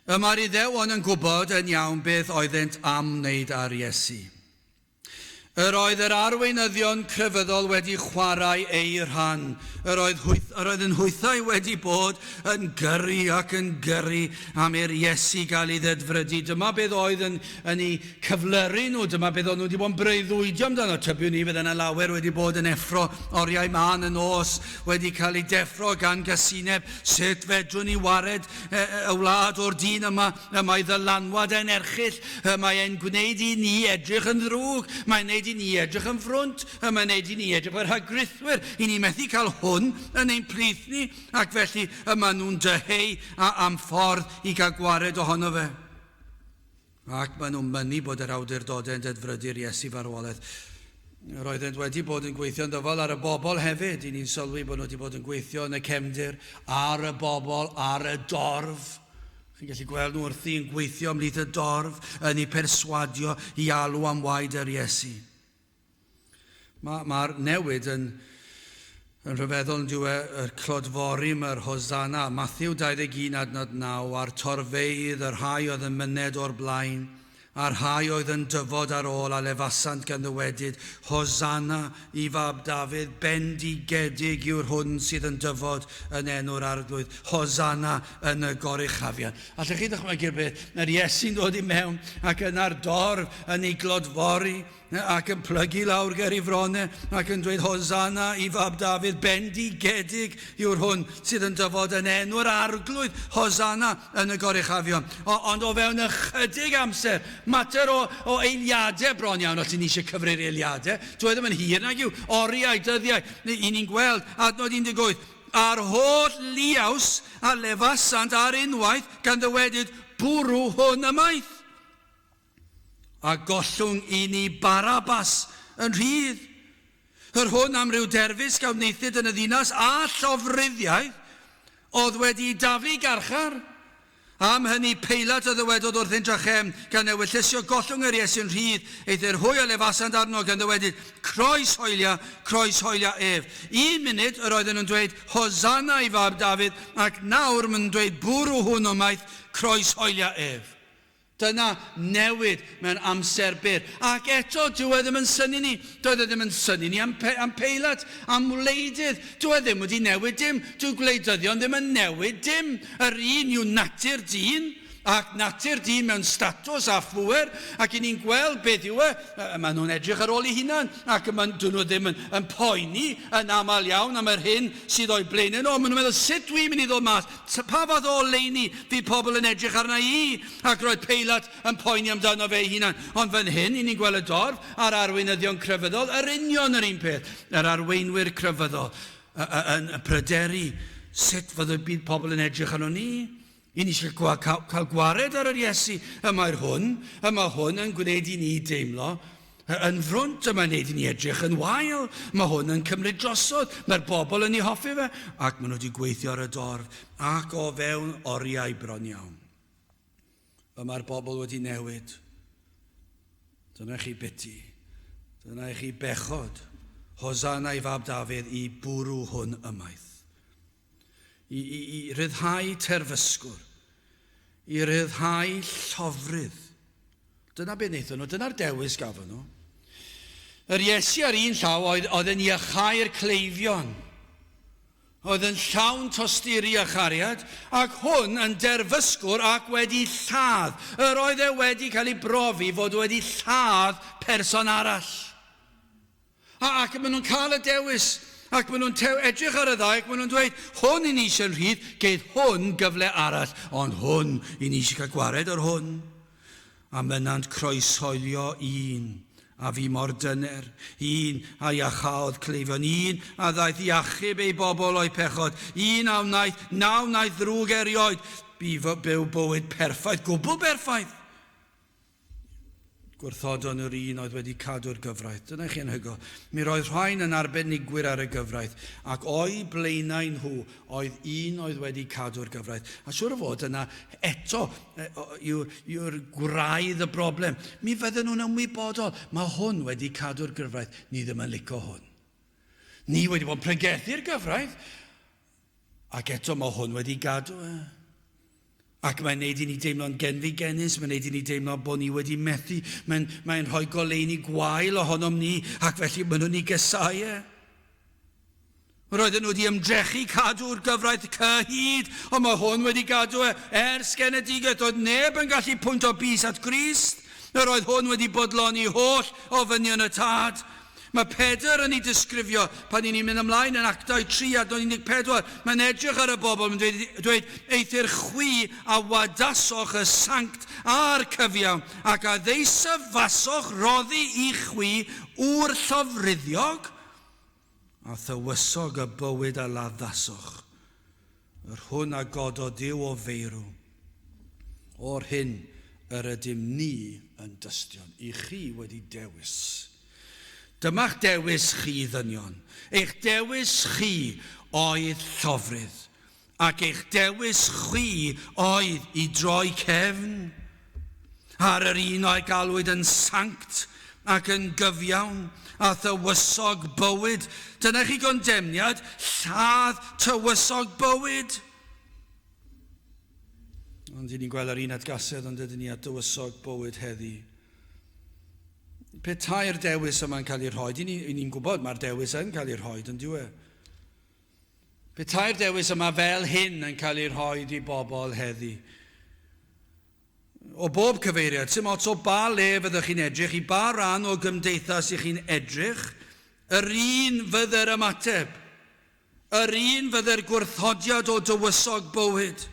Y mae'r Iddewon yn gwybod yn iawn beth oeddent am wneud ar Iesu. Yr oedd yr arweinyddion crefyddol wedi chwarae eu rhan. Yr oedd, hwyth, yr oedd yn hwythau wedi bod yn gyrru ac yn gyrru am i'r Iesu gael ei ddedfrydu. Dyma beth oedd yn, yn eu cyflyru nhw, dyma beth oedd nhw wedi bod yn breuddwydio amdano. Tybiwn ni fydde yna lawer wedi bod yn effro oriau mân y nos, wedi cael eu deffro gan gasineb. Sut fedrwn ni wared y wlad o'r dyn yma? Y mae ddylanwad e'n erchyll, y mae e'n gwneud i ni edrych yn ddrwg, mae'n gwneud i ni edrych yn frwnt, y mae'n gwneud i ni edrych fel rhagrithwyr. I ni methu cael hwn yn ein plith ni, ac felly y maen nhw'n dyheu am ffordd i gael gwared ohono fe. Ac maen nhw'n mynnu bod yr awdurdodau yn dedfrydu'r Iesu farwolaeth. Roeddent wedi bod yn gweithio'n ddyfal ar y bobl hefyd. I ni'n sylwi bod nhw wedi bod yn gweithio yn y cefndir, ar y bobl, ar y dorf. Chi'n gallu gweld nhw wrthi yn gweithio ymhlith y dorf, yn eu perswadio i alw am waed yr Iesu. Mae'r ma newid yn, yn rhyfeddol yn diwe y clodfori mae'r Hosanna, Matthew 21 adnod 9, a'r torfeydd, y rhai oedd yn myned o'r blaen, a'r rhai oedd yn dyfod ar ôl a lefasant gan ddywedyd, Hosanna i fab Dafydd, bendigedig yw'r hwn sydd yn dyfod yn enw'r Arglwydd, Hosanna yn y goruchafion. Allwch chi ddychmygu'r beth? Mae'r Iesu'n dod i mewn ac yna'r dorf yn ei glodfori, ac yn plygu lawr ger ei fron e, ac yn dweud Hosanna i fab Dafydd, bendigedig yw'r hwn sydd yn dyfod yn enw'r Arglwydd, Hosanna yn y goruchafion. O, ond o fewn ychydig amser, mater o, o eiliadau bron iawn, os ni eisiau cyfri'r eiliadau, dwi e ddim yn hir nag yw, oriau, dyddiau, i ni'n gweld adnod 18, a'r holl liaws a lefasant ar unwaith gan ddywedyd, bwrw hwn ymaith. A gollwng i ni Barabbas yn rhydd, yr hwn am ryw derfysg a wnaethid yn y ddinas a llofruddiaeth oedd wedi ei daflu i garchar. Am hynny Peilat a ddywedodd wrthynt drachefn, gan ewyllysio gollwng yr Iesu'n rhydd, eithr hwy a lefasant arno, gan ddywedyd, Croeshoelia, croeshoelia ef. Un munud yr oedden nhw'n dweud, Hosanna i fab Dafydd, ac nawr maen nhw'n dweud, Bwrw hwn ymaith, croeshoelia ef. Dyna newid mewn amser byr. Ac eto, dyw e ddim yn synnu ni. Doedd e ddim yn synnu ni am, pe, am Peilat, am wleidydd. Dyw e ddim wedi newid dim. Dyw gwleidyddion ddim yn newid dim. Yr un yw natur dyn, ac natur dyn mewn statws a phŵer, ac i ni'n gweld beth yw e, maen nhw'n edrych ar ôl eu hunan, ac maen, dyn nhw ddim yn, yn poeni yn aml iawn am yr hyn sydd o'u blaenau nhw. Maen nhw'n meddwl, sut dwi'n mynd i ddod mas? Pa fath o oleuni fydd pobl yn edrych arna i? Ac roedd Peilat yn poeni amdano fe ei hunan. Ond fan hyn, i ni'n gweld y dorf a'r arweinyddion crefyddol, yr union yr un peth. Yr arweinwyr crefyddol yn pryderu sut fydd y byd pobl yn edrych arno ni. I ni eisiau cael, cael gwared ar yr Iesu. Y mae'r hwn, y mae hwn yn gwneud i ni deimlo yn frwnt, y mae'n gwneud i ni edrych yn wael. Mae hwn yn cymryd drosodd. Mae'r bobl yn ei hoffi fe. Ac maen nhw wedi gweithio ar y dorf ac o fewn oriau bron iawn. Y mae'r bobl wedi newid. Dyna chi biti. Dyna i chi bechod. Hosanna i fab Dafydd i bwrw hwn ymaith. I, i, i ryddhau terfysgwr. I ryddhau llofrudd. Dyna beth wnaethon nhw, dyna'r dewis gafon nhw. Yr Iesu ar un llaw oedd, oedd yn iachau'r cleifion, oedd yn llawn tosturi a chariad, ac hwn yn derfysgwr ac wedi lladd. Yr oedd e wedi cael ei brofi fod wedi lladd person arall. A, ac maen nhw'n cael y dewis, ac maen nhw'n edrych ar y ddau, ac maen nhw'n dweud, hwn i ni eisiau'n rhydd, geith hwn gyfle arall, ond hwn i ni eisiau cael gwared o'r hwn. A mynnant croeshoelio un, a fi mor dyner, un a iachaodd cleifion, un a ddaeth i achub ei bobl o'i pechod, un a wnaeth, na wnaeth ddrwg erioed, bu byw bywyd perffaith, gwbl berffaith. Gwrthodon yr un oedd wedi cadw'r gyfraith. Dyna chi anhygoel. Mi roedd rhain yn arbenigwyr ar y gyfraith, ac o'i blaenau nhw oedd un oedd wedi cadw'r gyfraith. A siŵr o fod yna eto yw'r yw gwraidd y broblem. Mi fydden nhw'n ymwybodol, mae hwn wedi cadw'r gyfraith, ni ddim yn licio hwn. Ni wedi bod yn pregethu'r gyfraith, Ac eto mae hwn wedi gadw e. Ac mae'n neud i ni deimlo'n genfigennus, mae'n neud i ni deimlo bod ni wedi methu, mae'n mae rhoi goleuni gwael ohonom ni, ac felly maen nhw'n ei gysau e. Roedden nhw wedi ymdrechu cadw'r gyfraith cyhyd, ond mae hwn wedi gadw e ers genedigaeth. Doedd neb yn gallu pwynt o bys at Grist. Yr oedd hwn wedi bodloni holl ofynion y tad. Mae Pedr yn ei disgrifio pan ni'n mynd ymlaen yn Actau 3 adnod 14. Mae'n edrych ar y bobl, mae'n dweud, dweud, Eithr chwi a wadasoch y sanct a'r cyfiawn, ac a ddeisyfasoch roddi i chwi ŵr llofruddiog, a thywysog y bywyd a laddasoch, yr hwn a gododd Duw o feirw. O'r hyn yr ydym ni yn dystion, i chi wedi dewis. Dyma'ch dewis chi, ddynion. Eich dewis chi oedd llofrudd, ac eich dewis chwi oedd i droi cefn ar yr un o'i galwyd yn sanct ac yn gyfiawn, a thywysog bywyd. Dyna chi gondemniad, lladd tywysog bywyd. Ond i ni'n gweld yr un atgasedd, ond ydyn ni at dywysog bywyd heddi. Petai'r dewis yma'n cael ei rhoi, ni'n ni gwybod mae'r dewis yn cael ei rhoi, yn diwe. Petai'r dewis yma fel hyn yn cael ei rhoi i bobl heddi. O bob cyfeiriad, sy'n ots o ba le fyddwch chi'n edrych, i ba ran o gymdeithas i chi'n edrych, yr un fydde'r ymateb. Yr un fydde'r gwrthodiad o dywysog bywyd.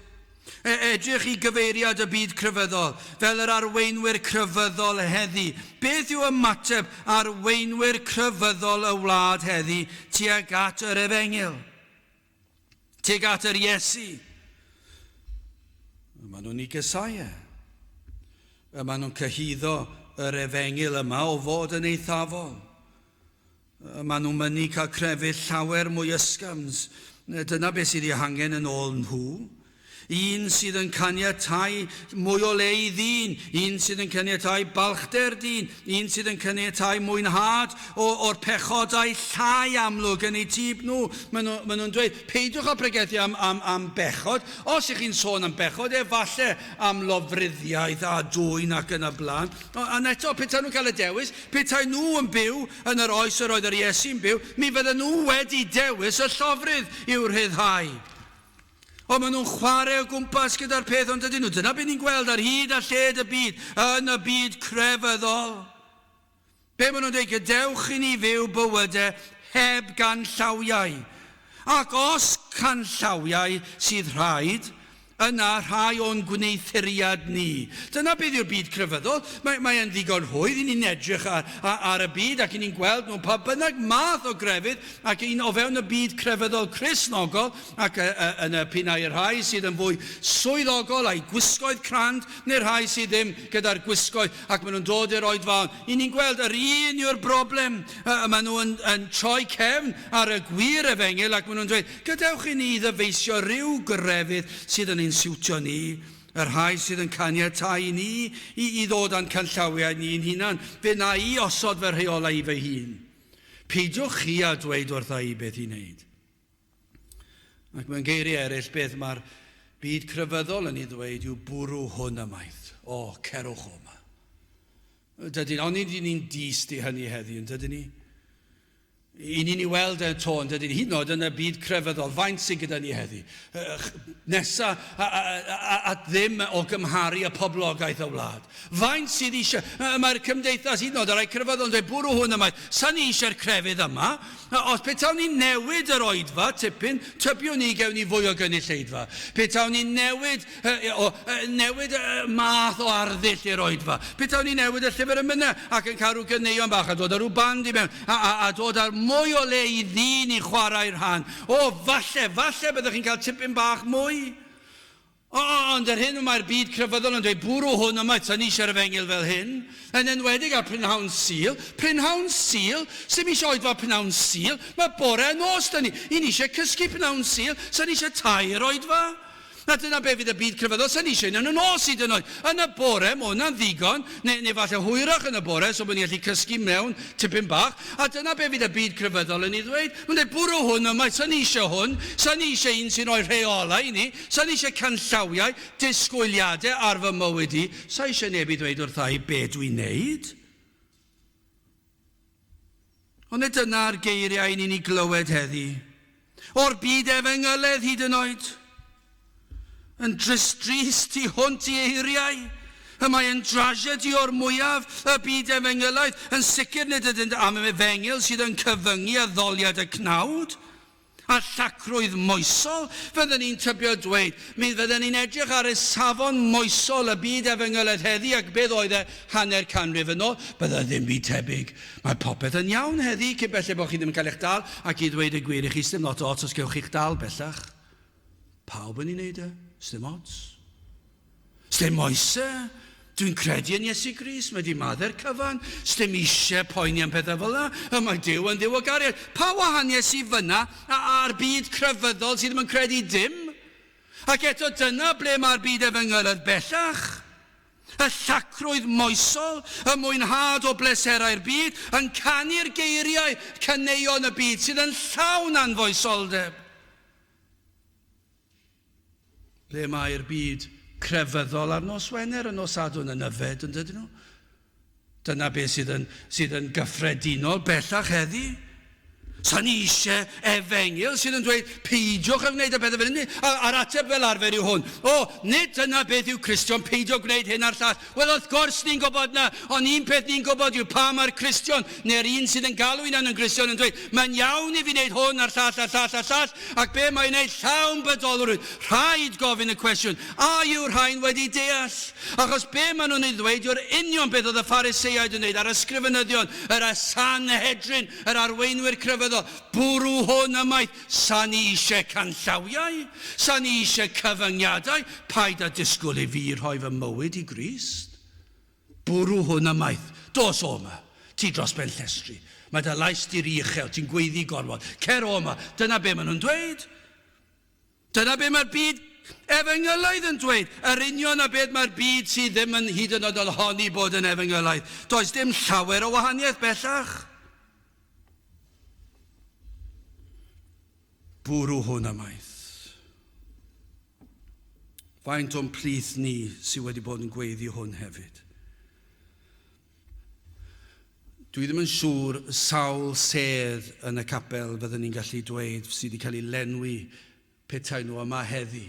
E edrych i gyfeiriad y byd crefyddol, fel yr arweinwyr crefyddol heddi. Beth yw ymateb arweinwyr crefyddol y wlad heddi tuag at yr efengyl? Tuag at yr Iesu? Maen nhw'n ei gysau e. Maen nhw'n cyhuddo yr efengyl yma o fod yn eithafol. Maen nhw'n mynnu cael crefydd llawer mwy ysgafn. Dyna beth sydd ei hangen yn ôl nhw. Un sydd yn caniatáu mwy o le i ddyn, un sydd yn caniatáu balchder dyn, un sydd yn caniatáu mwynhad o, o'r pechodau llai amlwg yn eu tyb nhw. Maen nhw'n nhw, nhw dweud, peidiwch â pregethu am, am, am bechod. Os ych chi'n sôn am bechod, efallai am lofruddiaeth a dwyn ac yn y blaen. Ond eto, petai nhw'n cael y dewis, Petai nhw yn byw yn yr oes yr oedd yr Iesu'n byw, mi fydden nhw wedi dewis y llofrudd i'w rhyddhau. Ond maen nhw'n chwarae o gwmpas gyda'r peth, ond dydyn nhw. Dyna beth ni'n gweld ar hyd a lled y byd, yn y byd crefyddol. Be maen nhw'n dweud, gadewch i ni fyw bywydau heb ganllawiau. Ac os canllawiau sydd rhaid, Yna rhai o'n gwneuthuriad ni. Dyna beth yw'r byd crefyddol. Mae, mae e'n ddigon rhwydd i ni'n edrych ar, ar, ar y byd ac i ni'n gweld nhw pa bynnag math o grefydd ac un o fewn y byd crefyddol Cristnogol ac y, y, yn y pinnau y rhai sydd yn fwy swyddogol a'i gwisgoedd crand neu'r rhai sydd ddim gyda'r gwisgoedd ac maen nhw'n dod i'r oedfaon. I ni'n gweld yr un yw'r broblem. Maen nhw yn, yn troi cefn ar y gwir efengyl ac maen nhw'n dweud, Gadewch i ni ddyfeisio rhyw grefydd sydd yn ein siwtio ni, y rhai sydd yn caniatáu i ni i, i ddod â'n canllawiau ni'n hunan. Fe wna i osod fy rheolau i fy hun. Peidiwch chi â dweud wrtha i beth i wneud. Ac mewn geiriau eraill, beth mae'r byd crefyddol yn ei ddweud yw bwrw hwn ymaith. O, cerwch o yma. Dydyn, onid y'n ni'n dyst i hynny heddi, yn dydyn ni? I ni'n ei weld e 'to, yn dydyn? Hyd yn oed yn y byd crefyddol, faint sydd gyda ni heddi? Nesa at ddim o gymharu â poblogaeth y wlad. Faint sydd eisiau? Mae'r cymdeithas, hyd yn oed y rhai crefyddol yn dweud, bwrw hwn ymaith. Sa ni eisiau'r crefydd yma. Os petawn ni'n newid yr oedfa tipyn, tybiwn i gewn ni fwy o gynulleidfa. Petawn ni'n newid o, newid math o arddull i'r oedfa. Petawn ni'n newid y llyfr emynau ac yn cael rhyw ganeuon bach a dod â rhyw band i mewn a, a, a dod â mwy o le i ddyn i chwarae rhan. O, falle, falle byddwch chi'n cael tipyn bach mwy. O, ond yr hyn mae'r byd crefyddol yn dweud, bwrw hwn ymaith, sa'n eisiau'r efengyl fel hyn. Yn enwedig ar prynhawn Sul. Prynhawn Sul? Sdim eisiau oedfa prynhawn Sul. Mae bore a nos 'da ni. I ni eisiau cysgu prynhawn Sul. Sa'n eisiau tair oedfa. Na dyna be fydd y byd crefyddol, sa'n eisiau un yn y nos hyd yn oed. Yn y bore, mae hwnna'n ddigon, neu, neu falle hwyrach yn y bore, so bod ni'n gallu cysgu mewn tipyn bach. A dyna be fydd y byd crefyddol yn ei ddweud. Mae'n dweud, bwrw hwn ymaith, sa'n eisiau hwn, sa'n eisiau un sy'n rhoi rheolau i ni, sa'n eisiau canllawiau, disgwyliadau ar fy mywyd i, sa eisiau neb i ddweud wrtha i be dwi'n neud. Ond nid dyna'r geiriau ni'n ei glywed heddi. O'r byd efengyledd hyd yn oed. Yn drist drist tu hwnt i eiriau. Y mae yn drasiedi o'r mwyaf, y byd efengylaidd, yn sicr nid ydynt am efengyl sydd yn cyfyngu addoliad y cnawd. A llacrwydd moesol, fydden ni'n tybio dweud. Mi fydden ni'n edrych ar y safon moesol y byd efengylaidd heddi ac beth oedd e hanner canrif yn ôl, bydde ddim byd tebyg. Mae popeth yn iawn heddi, cyn belled bod chi ddim yn cael eich dal, ac i ddweud y gwir i chi, sdim lot o ots os gewch chi'ch dal bellach. Pawb yn ei wneud e, sdim ots. Sdim oes e. Dwi'n credu yn Iesu Grist, mae di maddau'r cyfan. Sdim eisiau poeni am pethau fel yna. Y mae Duw yn Dduw o gariad. Pa wahaniaeth sydd fyna a'r byd crefyddol sydd ddim yn credu dim? Ac eto dyna ble mae'r byd efengylaidd bellach. Y llacrwydd moesol, y mwynhad o bleserau'r byd, yn canu'r geiriau caneuon y byd sydd yn llawn anfoesoldeb. Ble mae'r byd crefyddol ar nos Wener, y nos Sadwrn yn yfed, yn dydyn nhw? Dyna beth sydd yn, sydd yn gyffredinol bellach heddi. Sa ni eisiau efengyl sydd yn dweud, peidiwch â gwneud y pethau fel hynny. A'r ateb fel arfer yw hwn. O, nid dyna beth yw Cristion, peidio gwneud hyn a'r llall. Wel, wrth gwrs ni'n gwybod na, ond un peth ni'n gwybod yw pa mae'r Cristion, neu'r un sydd yn galw hunan yn Gristion yn dweud, mae'n iawn i fi wneud hwn a'r llall a'r llall a'r llall, Ac be mae'n wneud llawn bydolrwydd? Rhaid gofyn y cwestiwn, a yw'r rhain wedi deall? Achos be maen nhw'n ei ddweud yw'r union beth oedd y Phariseaid yn wneud, a'r ysgrifenyddion, yr Sanhedrin, yr arweinwyr crefyddol, bwrw hwn ymaith, sa ni eisiau canllawiau, sa ni eisiau cyfyngiadau, paid â disgwyl i fi rhoi fy mywyd i Grist. Bwrw hwn ymaith. Dos o 'ma. Ti dros ben llestri. Mae dy lais di ry uchel, ti'n gweiddi gormod. Cer o 'ma. Dyna be maen nhw'n dweud. Dyna be mae'r byd efengylaidd yn dweud. Yr union a beth mae'r byd sydd ddim yn hyd yn oed yn honni bod yn efengylaidd. Does dim llawer o wahaniaeth bellach. Bwrw hwn ymaith. Faint o'n plith ni sydd wedi bod yn gweiddi hwn hefyd? Dwi ddim yn siŵr sawl sedd yn y capel fyddwn ni'n gallu dweud sydd wedi cael ei lenwi petai nhw yma heddi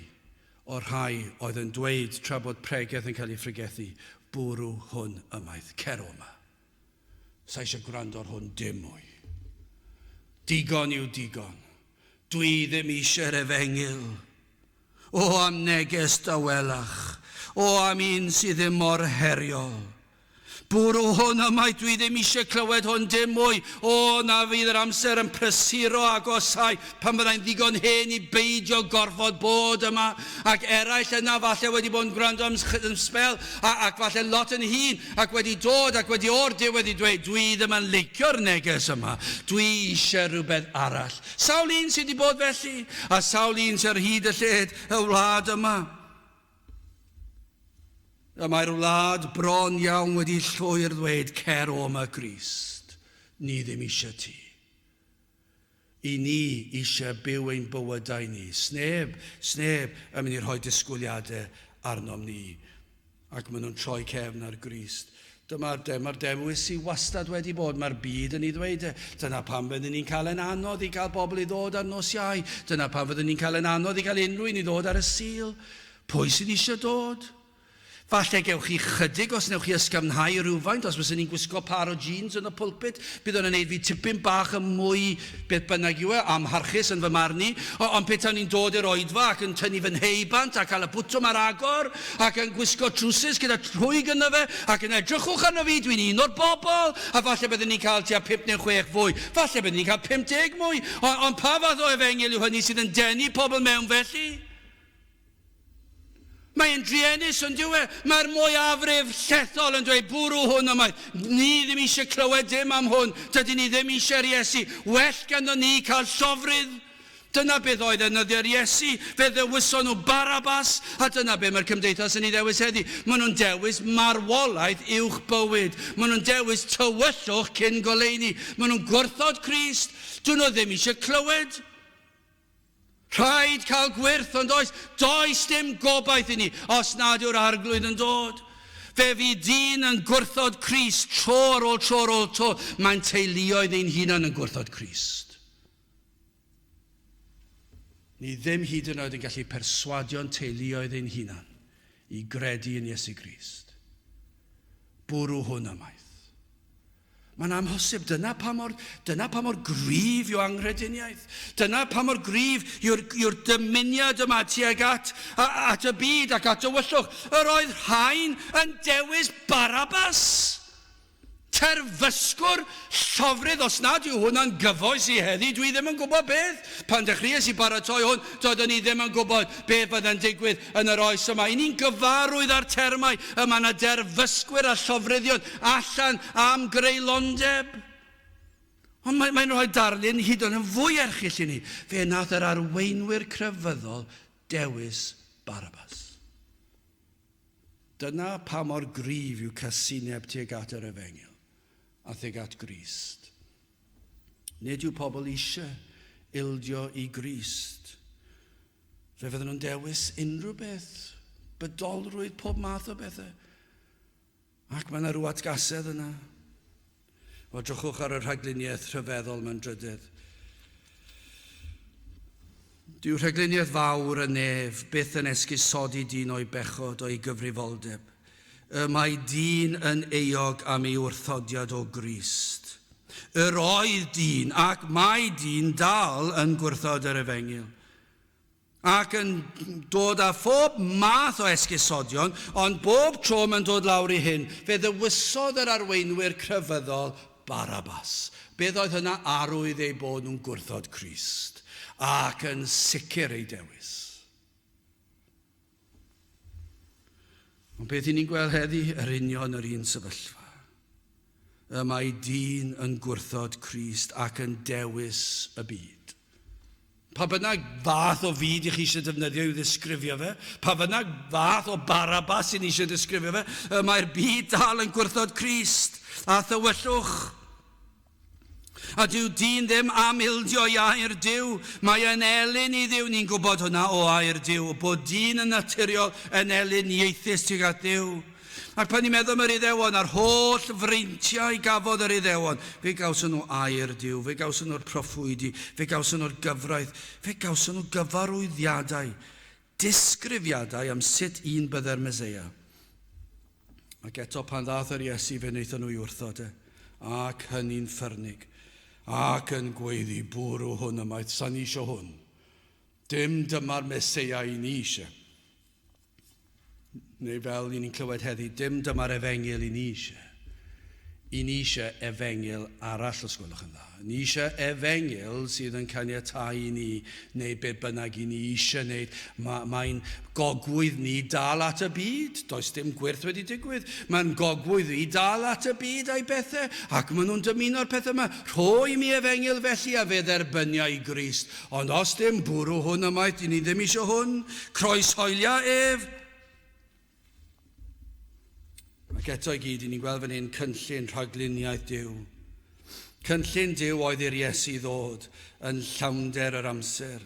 o'r rhai oedd yn dweud tra bod pregeth yn cael ei phregethu, bwrw hwn ymaith, cer o yma. Sa eisiau gwrando ar hwn dim mwy. Digon yw digon. Dwi ddim eisiau'r efengyl. O am neges dawelach. O am un sydd ddim mor heriol. Bwrw hwn ymaith, dwi ddim eisiau clywed hwn dim mwy. O, na fydd yr amser yn prysuro agosau pan fyddai'n ddigon hen i beidio gorfod bod yma. Ac eraill yna falle wedi bod yn gwrando am sbel, ac falle lot yn hŷn, Ac wedi dod ac wedi o'r diwedd i dweud, dwi ddim yn licio'r neges yma, dwi eisiau rhywbeth arall. Sawl un sydd wedi bod felly, a sawl un sydd ar hyd y lled y wlad yma. A mae'r wlad bron iawn wedi llwyr ddweud, cer o yma Grist, ni ddim eisiau ti. I ni eisiau byw ein bywydau ni. Sneb, sneb yn mynd i rhoi disgwyliadau arnom ni. Ac maen nhw'n troi cefn ar Grist. Dyma'r dyma dewis sydd wastad wedi bod. Mae'r byd yn ei ddweud e. Dyna pam fyddwn ni'n cael yn anodd i gael bobl i ddod ar nos Iau. Dyna pam fyddwn ni'n cael yn anodd i gael unrhyw un i ddod ar y Sul. Pwy sydd eisiau dod? Falle gewch chi chydig os newch chi ysgafnhau rhywfaint, os fyswn i'n gwisgo par o jeans yn y pulpit, bydd o'n gwneud fi tipyn bach yn mwy beth bynnag yw e, amharchus yn fy marn i. Ond petawn i'n dod i'r oedfa ac yn tynnu fy nhei bant a cael y bwtwm ar agor ac yn gwisgo trwsus gyda rhwyg ynddo fe ac yn edrychwch arno fi, dwi'n un o'r bobl, a falle byddwn ni'n cael tua 5 neu 6 fwy, falle byddwn ni'n cael 50 mwy, ond, ond pa fath o efengyl yw hynny sydd yn denu pobl mewn felly? Mae'n druenus, ond dyw e? Mae'r mwyafrif llethol yn dweud, bwrw hwn ymaith. Ni ddim eisiau clywed dim am hwn. Dydyn ni ddim eisiau'r Iesu. Well ganddo ni cael llofrudd. Dyna beth oedd yn nyddiau'r Iesu. Fe ddewison nhw Barabas, a dyna beth mae'r cymdeithas yn ei ddewis heddi. Maen nhw'n dewis marwolaeth uwch bywyd. Maen nhw'n dewis tywyllwch cyn goleuni. Maen nhw'n gwrthod Crist. Dyn nhw ddim eisiau clywed. Rhaid cael gwyrth, ond oes, does dim gobaith i ni os nad yw'r Arglwydd yn dod. Fe fydd dyn yn gwrthod Crist tro ar ôl tro ar ôl tro. Mae'n teuluoedd ein hunan yn gwrthod Crist. Ni ddim hyd yn oed yn gallu perswadio'n teuluoedd ein hunan i gredu yn Iesu Grist. Bwrw hwn ymaith. Mae'n amhosib. Dyna pa mor, dyna pa mor gryf yw anghrediniaeth. Dyna pa mor gryf yw'r, yw'r dymuniad yma tuag at, at y byd ac at dywyllwch. Yr oedd rhain yn dewis Barabas. Terfysgwr llofrudd, os nad yw hwnna'n gyfoes i heddi, dwi ddim yn gwybod beth. Pan dechreuais i baratoi hwn, doeddwn i ddim yn gwybod beth fydde'n digwydd yn yr oes yma. I ni'n gyfarwydd â'r termau yma na derfysgwyr a llofruddion allan am greulondeb. Ond mae'n mae rhoi darlun hyd yn fwy erchyll i ni. Fe nath yr arweinwyr crefyddol dewis Barabas. Dyna pa mor gryf yw casineb tuag at yr efengyl a thuag at Grist. Nid yw pobl eisiau ildio i Grist. Fe fydden nhw'n dewis unrhyw beth, bydolrwydd, pob math o bethau. Ac mae yna rhyw atgasedd yna. O, drychwch ar y rhagluniaeth rhyfeddol mewn drydedd. Dyw rhagluniaeth fawr y nef byth yn esgusodi dyn o'i bechod, o'i gyfrifoldeb. Y mae dyn yn euog am ei wrthodiad o Grist. Yr oedd dyn, ac mae dyn dal yn gwrthod yr efengyl ac yn dod â phob math o esgusodion, ond bob tro mae'n dod lawr i hyn, fe ddewisodd yr arweinwyr crefyddol Barabas. Beth oedd hynna? Arwydd eu bod nhw'n gwrthod Crist, ac yn sicr eu dewis. Ond beth i ni'n gweld heddi, yr union yr un sefyllfa. Y mae dyn yn gwrthod Crist ac yn dewis y byd. Pa bynnag fath o fyd i chi eisiau defnyddio i'w ddisgrifio fe, pa bynnag fath o Barabas i ni eisiau ddisgrifio fe, y mae'r byd dal yn gwrthod Crist a thywyllwch. A dyw dyn ddim am ildio i air Duw. Mae e'n elyn i Dduw, ni'n gwybod hwnna o air Duw, bod dyn yn naturiol yn elyn ieithus tuag at Dduw. Ac pan ni'n meddwl am yr Iddewon a'r holl freintiau gafodd yr Iddewon, fe gawson nhw air Duw, fe gawson nhw'r proffwydi, fe gawson nhw'r gyfraith, fe gawson nhw gyfarwyddiadau, disgrifiadau am sut un bydde'r Meseia. Ac eto pan ddath yr Iesu fe wnaethon nhw i wrthod e, ac hynny'n ffyrnig, ac yn gweiddi, bwrw hwn ymaith, sa'n ni eisiau hwn. Dim dyma'r Meseia i ni eisiau. Neu fel i ni'n clywed heddi, dim dyma'r efengyl i ni eisiau. I ni eisiau efengyl arall, os gwelwch yn dda. Ni eisiau efengyl sydd yn caniatáu i ni neu be bynnag i ni eisiau wneud. Mae'n mae gogwydd ni dal at y byd. Does dim gwyrth wedi digwydd. Mae'n gogwydd i dal at y byd a'i bethau, ac maen nhw'n dymuno'r pethau yma. Rho i mi efengyl felly a fe dderbynia i Grist. Ond os dim, bwrw hwn ymaith, dyn ni ddim eisiau hwn. Croeshoelia ef. Ac eto i gyd, i ni'n gweld fan hyn cynllun rhagluniaeth Duw. Cynllun Duw oedd i'r Iesu ddod yn llawnder yr amser.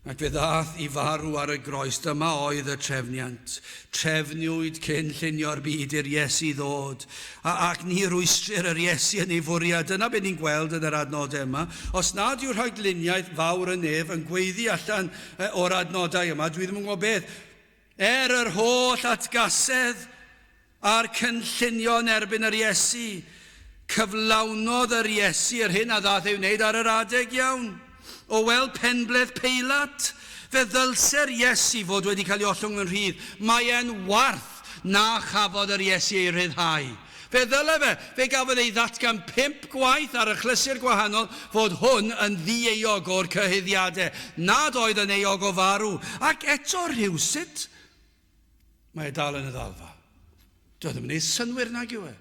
Ac fe ddaeth i farw ar y groes. Dyma oedd y trefniant. Trefniwyd cyn llunio'r byd i'r Iesu ddod. A, ac ni rwystrir yr Iesu yn ei fwriad. Dyna beth ni'n gweld yn yr adnodau yma. Os nad yw rhagluniaeth fawr y nef yn gweiddi allan o'r adnodau yma, dwi ddim yn gwybod beth. Er yr holl atgasedd a'r cynllunio yn erbyn yr Iesu, cyflawnodd yr Iesu yr hyn a ddaeth ei wneud ar yr adeg iawn. O weld penbleth Peilat, fe ddylse'r Iesu fod wedi cael ei ollwng yn rhydd. Mae e'n warth na chafodd yr Iesu ei rhyddhau. Fe ddyle fe, fe gafodd ei ddatgan pump gwaith ar achlysur gwahanol fod hwn yn ddieuog o'r cyhuddiadau, nad oedd yn euog o farw, ac eto rhywsut, mae e dal yn y ddalfa. Doedd ddim yn ei synnwyr nag yw e.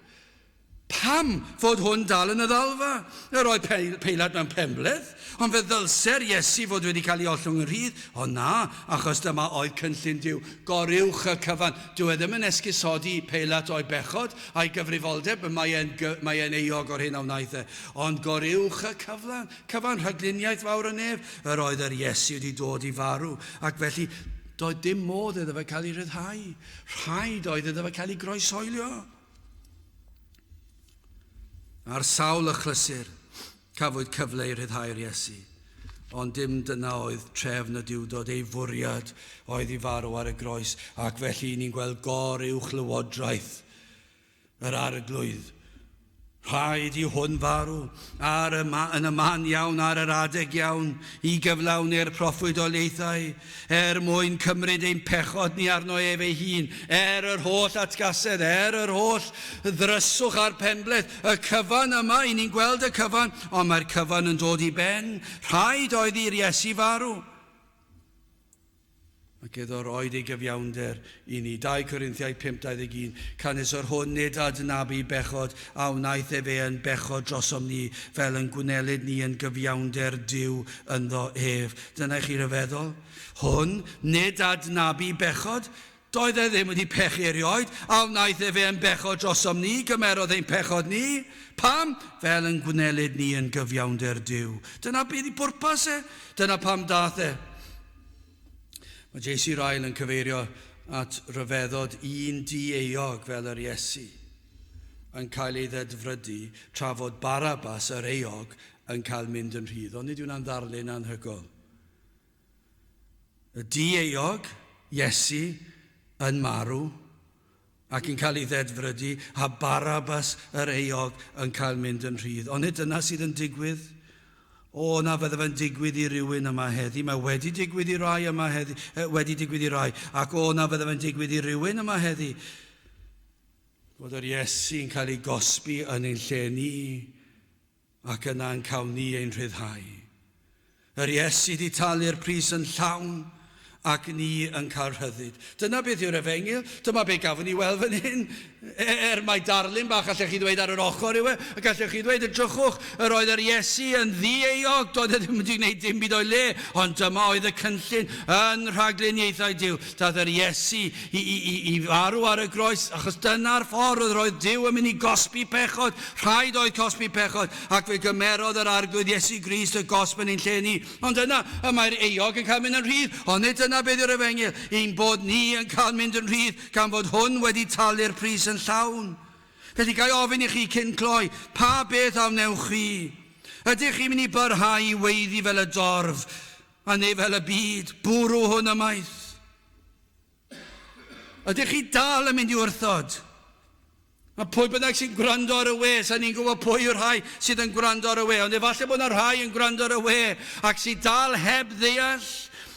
Pam fod hwn dal yn y ddalfa? Yr oedd Peilat mewn penbleth, ond fe ddylse'r Iesu fod wedi cael ei ollwng yn rhydd. O na, achos dyma oedd cynllun Duw, goruwch y cyfan. Dyw e ddim yn esgusodi Peilat o'i bechod a'i gyfrifoldeb, mae e'n, mae e'n euog o'r hyn a wnaeth e. Ond goruwch y cyflan, cyfan rhagluniaeth fawr y nef, yr oedd yr Iesu wedi dod i farw, ac felly doedd dim modd iddo fe cael ei ryddhau. Rhaid oedd iddo fe cael ei groeshoelio. Ar sawl achlysur, cafwyd cyfle i rhyddhau'r Iesu. Ond dim dyna oedd trefn y Duwdod, ei fwriad oedd i farw ar y groes, ac felly ni'n gweld gor-uwch lywodraeth yr Arglwydd. Rhaid i hwn farw ar y ma, yn y man iawn ar yr adeg iawn i gyflawni'r proffwydoliaethau er mwyn cymryd ein pechod ni arno ef ei hun, er yr holl atgasedd, er yr holl ddryswch a'r penbleth, y cyfan yma, i ni'n gweld y cyfan, ond mae'r cyfan yn dod i ben. Rhaid oedd i'r Iesu farw. Ac iddo roed ei gyfiawnder i ni. 2 Corinthiaid 5:21 Canys yr hwn nid adnabu bechod a wnaeth efe yn bechod drosom ni, fel yn gwnelid ni yn gyfiawnder Duw ynddo ef. Dyna i chi ryfeddol. Hwn, nid adnabu bechod, doedd e ddim wedi pechu erioed, a wnaeth efe yn bechod drosom ni, gymerodd ein pechod ni. Pam? Fel yn gwnelid ni yn gyfiawnder Duw. Dyna beth i bwrpas e. Dyna pam dath e. Mae J.C. Ryle yn cyfeirio at ryfeddod un dieuog fel yr Iesu yn cael ei ddedfrydu tra fod Barabbas yr euog yn cael mynd yn rhydd. Ond nid yw'n ddarlun anhygoel. Y dieuog, Iesu, yn marw ac yn cael ei ddedfrydu, a Barabbas yr euog yn cael mynd yn rhydd. Ond nid dyna sydd yn digwydd. O, na fydde fe'n digwydd i rywun yma heddi. Mae wedi digwydd i rai yma heddi, wedi digwydd i rai. Ac o, na fydde fe'n digwydd i rywun yma heddi. Fod yr Iesu'n cael ei gosbi yn ein lle ni, ac yna yn cael ni ein rhyddhau. Yr Iesu di talu'r pris yn llawn ac ni yn cael rhyddid. Dyna beth yw'r efengyl, dyma beth gafon ni weld fan hyn. Er mai darlun bach allech chi ddweud ar yr ochr yw e, y gallech chi ddweud, edrychwch, yr oedd yr Iesu yn ddieuog, doedd e ddim wedi gwneud dim byd o'i le, ond dyma oedd y cynllun yn rhagluniaethau Duw. Daeth yr Iesu i, i, i, i farw ar y groes, achos dyna'r ffordd oedd roedd Duw yn mynd i gosbi pechod. Rhaid oedd cosbi pechod, ac fe gymerodd yr Arglwydd Iesu Grist y gosb yn ein lle ni. Ond yna, y mae'r euog yn cael mynd yn rhydd, ond nid dyna beth yw'r efengyl, ein bod ni yn cael mynd yn rhydd, gan fod hwn wedi talu'r pris yn llawn. Felly ga i ofyn i chi cyn cloi, pa beth a wnewch chi? Ydych chi'n mynd i barhau i weiddi fel y dorf, a neu fel y byd, bwrw hwn ymaith? Ydych chi dal yn mynd i wrthod? A pwy bynnag sy'n gwrando ar y we, sa'n ni'n gwybod pwy yw'r rhai sydd yn gwrando ar y we, ond efallai bod yna rhai yn gwrando ar y we ac sydd dal heb ddeall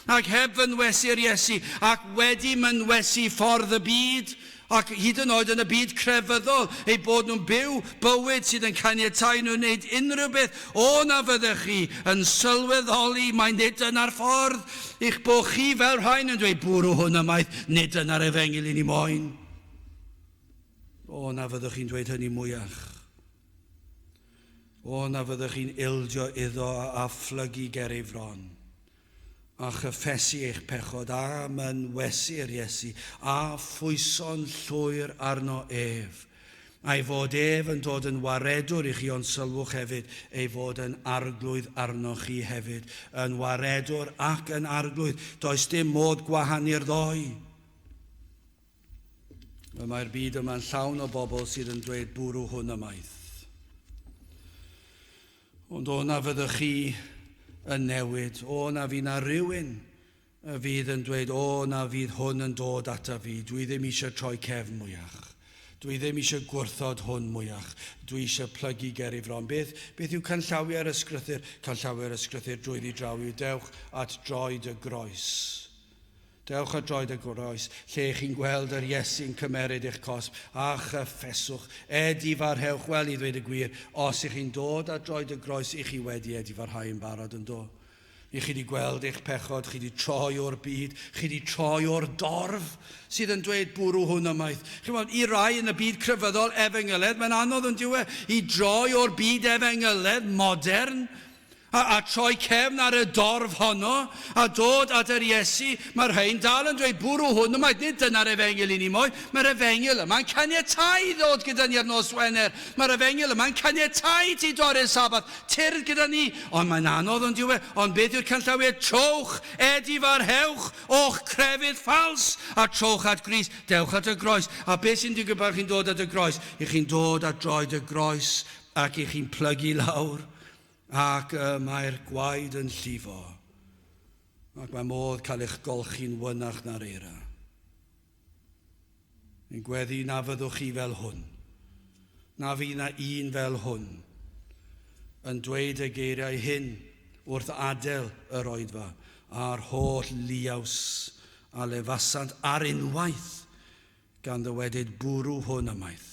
ac heb fynwesu'r Iesu ac wedi mynwesu ffordd y byd ac hyd yn oed yn y byd crefyddol, eu bod nhw'n byw bywyd sydd yn caniatáu nhw wneud unrhyw beth. O, na fyddech chi yn sylweddoli mai nid dyna'r ffordd, eich bod chi fel rhain yn dweud, bwrw hwn ymaith, nid dyna'r efengyl i ni moyn. O, na fyddwch chi'n dweud hynny mwyach. O, na fyddwch chi'n ildio iddo a phlygu ger ei fron a chyffesu eich pechod, a mynwesu'r Iesu, a phwyso'n llwyr arno ef. A'i fod ef yn dod yn waredwr i chi, ond sylwch hefyd ei fod yn arglwydd arnoch chi hefyd. Yn waredwr ac yn arglwydd. Does dim modd gwahanu'r ddou. Mae'r byd yma'n llawn o bobl sydd yn dweud bwrw hwn ymaith. Ond o na fyddwch chi yn newid, o na fydd na rhywun y fydd yn dweud, o na fydd hwn yn dod ata fi, dwi ddim eisiau troi cefn mwyach. Dwi ddim eisiau gwrthod hwn mwyach. Dwi eisiau plygu ger ei fron. Beth yw canllawiau'r ysgrythur? Canllawiau'r ysgrythur drwyddi draw yw dewch at droed y groes. Dewch at droed y groes, lle chi'n gweld yr Iesu'n cymeryd eich cosb a chyffeswch. Edifarhewch, wel i ddweud y gwir, os ych chi'n dod at droed y groes, ych chi wedi edifarhau yn barod yn do. I chi wedi gweld eich pechod, chi wedi troi o'r byd, chi wedi troi o'r dorf sydd yn dweud bwrw hwn ymaith. Chi'n gwybod, i rai yn y byd crefyddol efengyledd, mae'n anodd yn diwe i droi o'r byd efengyledd modern a troi cefn ar y dorf honno a dod at yr Iesu. Mae'r rhain dal yn dweud bwrw hwn ymaith. Nid dyna'r efengyl i ni moyn. Mae'r efengyl yma'n caniatáu i ddod gyda ni ar nos Wener. Mae'r efengyl yma'n caniatáu ti dorri'r Sabath. Tyrd gyda ni. Ond mae'n anodd ond yw e. Ond beth yw'r canllawiau? Trowch, edifarhewch o'ch crefydd ffals a trowch at Grist. Dewch at y groes. A beth sy'n digwydd pan chi'n dod at y groes? I chi'n dod at droed y groes ac i chi'n plygu lawr. Ac mae'r gwaed yn llifo. Ac mae modd cael eich golchi'n wynach na'r eira. Ni'n gweddi na fyddwch chi fel hwn. Na fydd na un fel hwn yn dweud y geiriau hyn wrth adael yr oedfa a'r holl liaws a lefasant ar unwaith gan ddywedyd bwrw hwn ymaith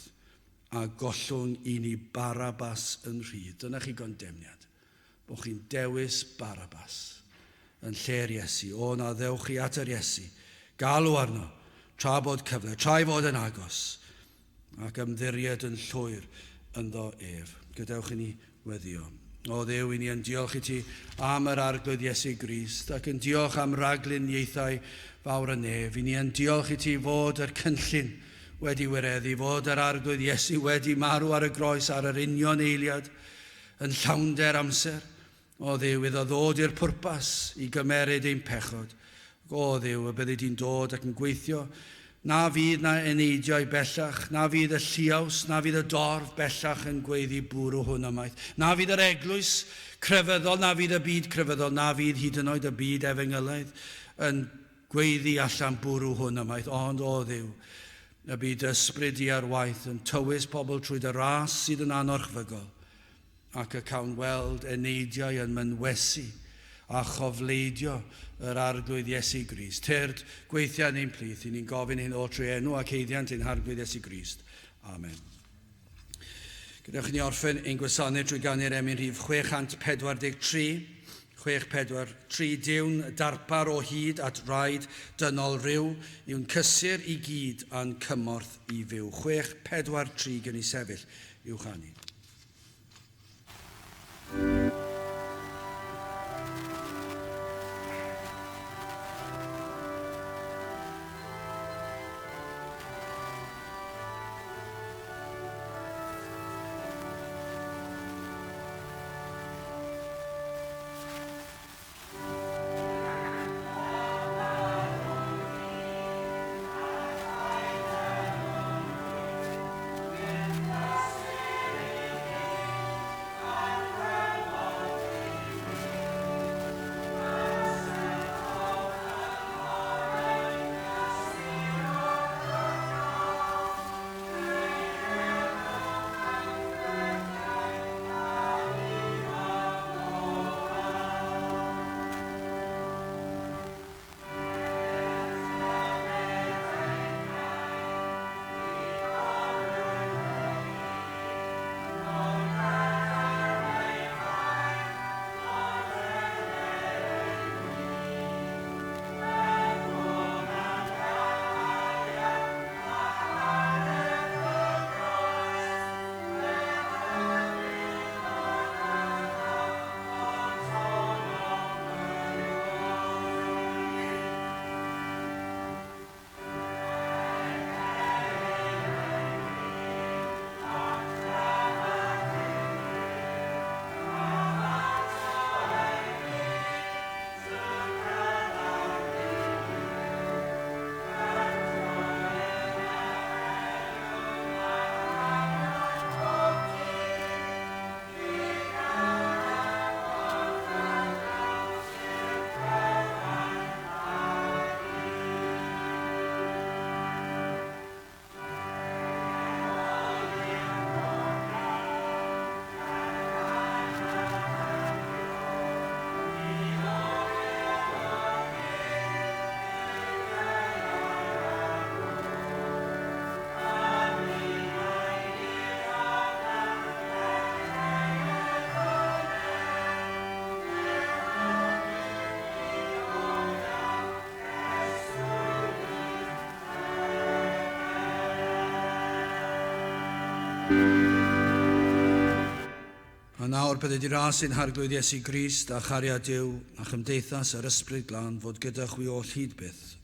a gollwng i ni Barabas yn rhydd. Dyna chi gondemniad, bod chi'n dewis Barabas yn lle'r Iesu. O, na ddewch chi at yr Iesu, galw arno, tra bod cyfle, tra ei fod yn agos, ac ymddiried yn llwyr ynddo ef. Gadewch i ni weddio. O Dduw, i ni yn diolch i ti am yr Arglwydd Iesu Grist ac yn diolch am ragluniaethau fawr y nef. I ni yn diolch i ti fod yr cynllun wedi wireddu, fod yr Arglwydd Iesu wedi marw ar y groes ar yr union eiliad yn llawnder amser. O Dduw, iddo ddod i'r pwrpas i gymeryd ein pechod. O Dduw, y byddi di'n dod ac yn gweithio. Na fydd na eneidiau bellach, na fydd y lliaws, na fydd y dorf bellach yn gweiddi bwrw hwn ymaith. Na fydd yr eglwys crefyddol, na fydd y byd crefyddol, na fydd hyd yn oed y byd efengylaidd yn gweiddi allan bwrw hwn ymaith. Ond o Dduw, y byd ysbryd i ar waith yn tywys pobl trwy dy ras sydd yn anorchfygol, ac y cawn weld eneidiau yn mynwesu a chofleidio yr Arglwydd Iesu Grist. Tyrd, gweithia yn ein plith, i ni'n gofyn hyn o trwy enw ac haeddiant ein Harglwydd Iesu Grist. Amen. Gadewch i ni orffen ein gwasanaeth trwy ganu'r emyn rhif 643, 643, Duw'n darpar o hyd at raid dynol ryw, yw'n cysur i gyd a'n cymorth i fyw. 643 gen i sefyll i'w chanu. A nawr bydded i ras ein Harglwydd Iesu Grist a chariad Duw a chymdeithas yr Ysbryd Glân fod gyda chwi oll hyd byth.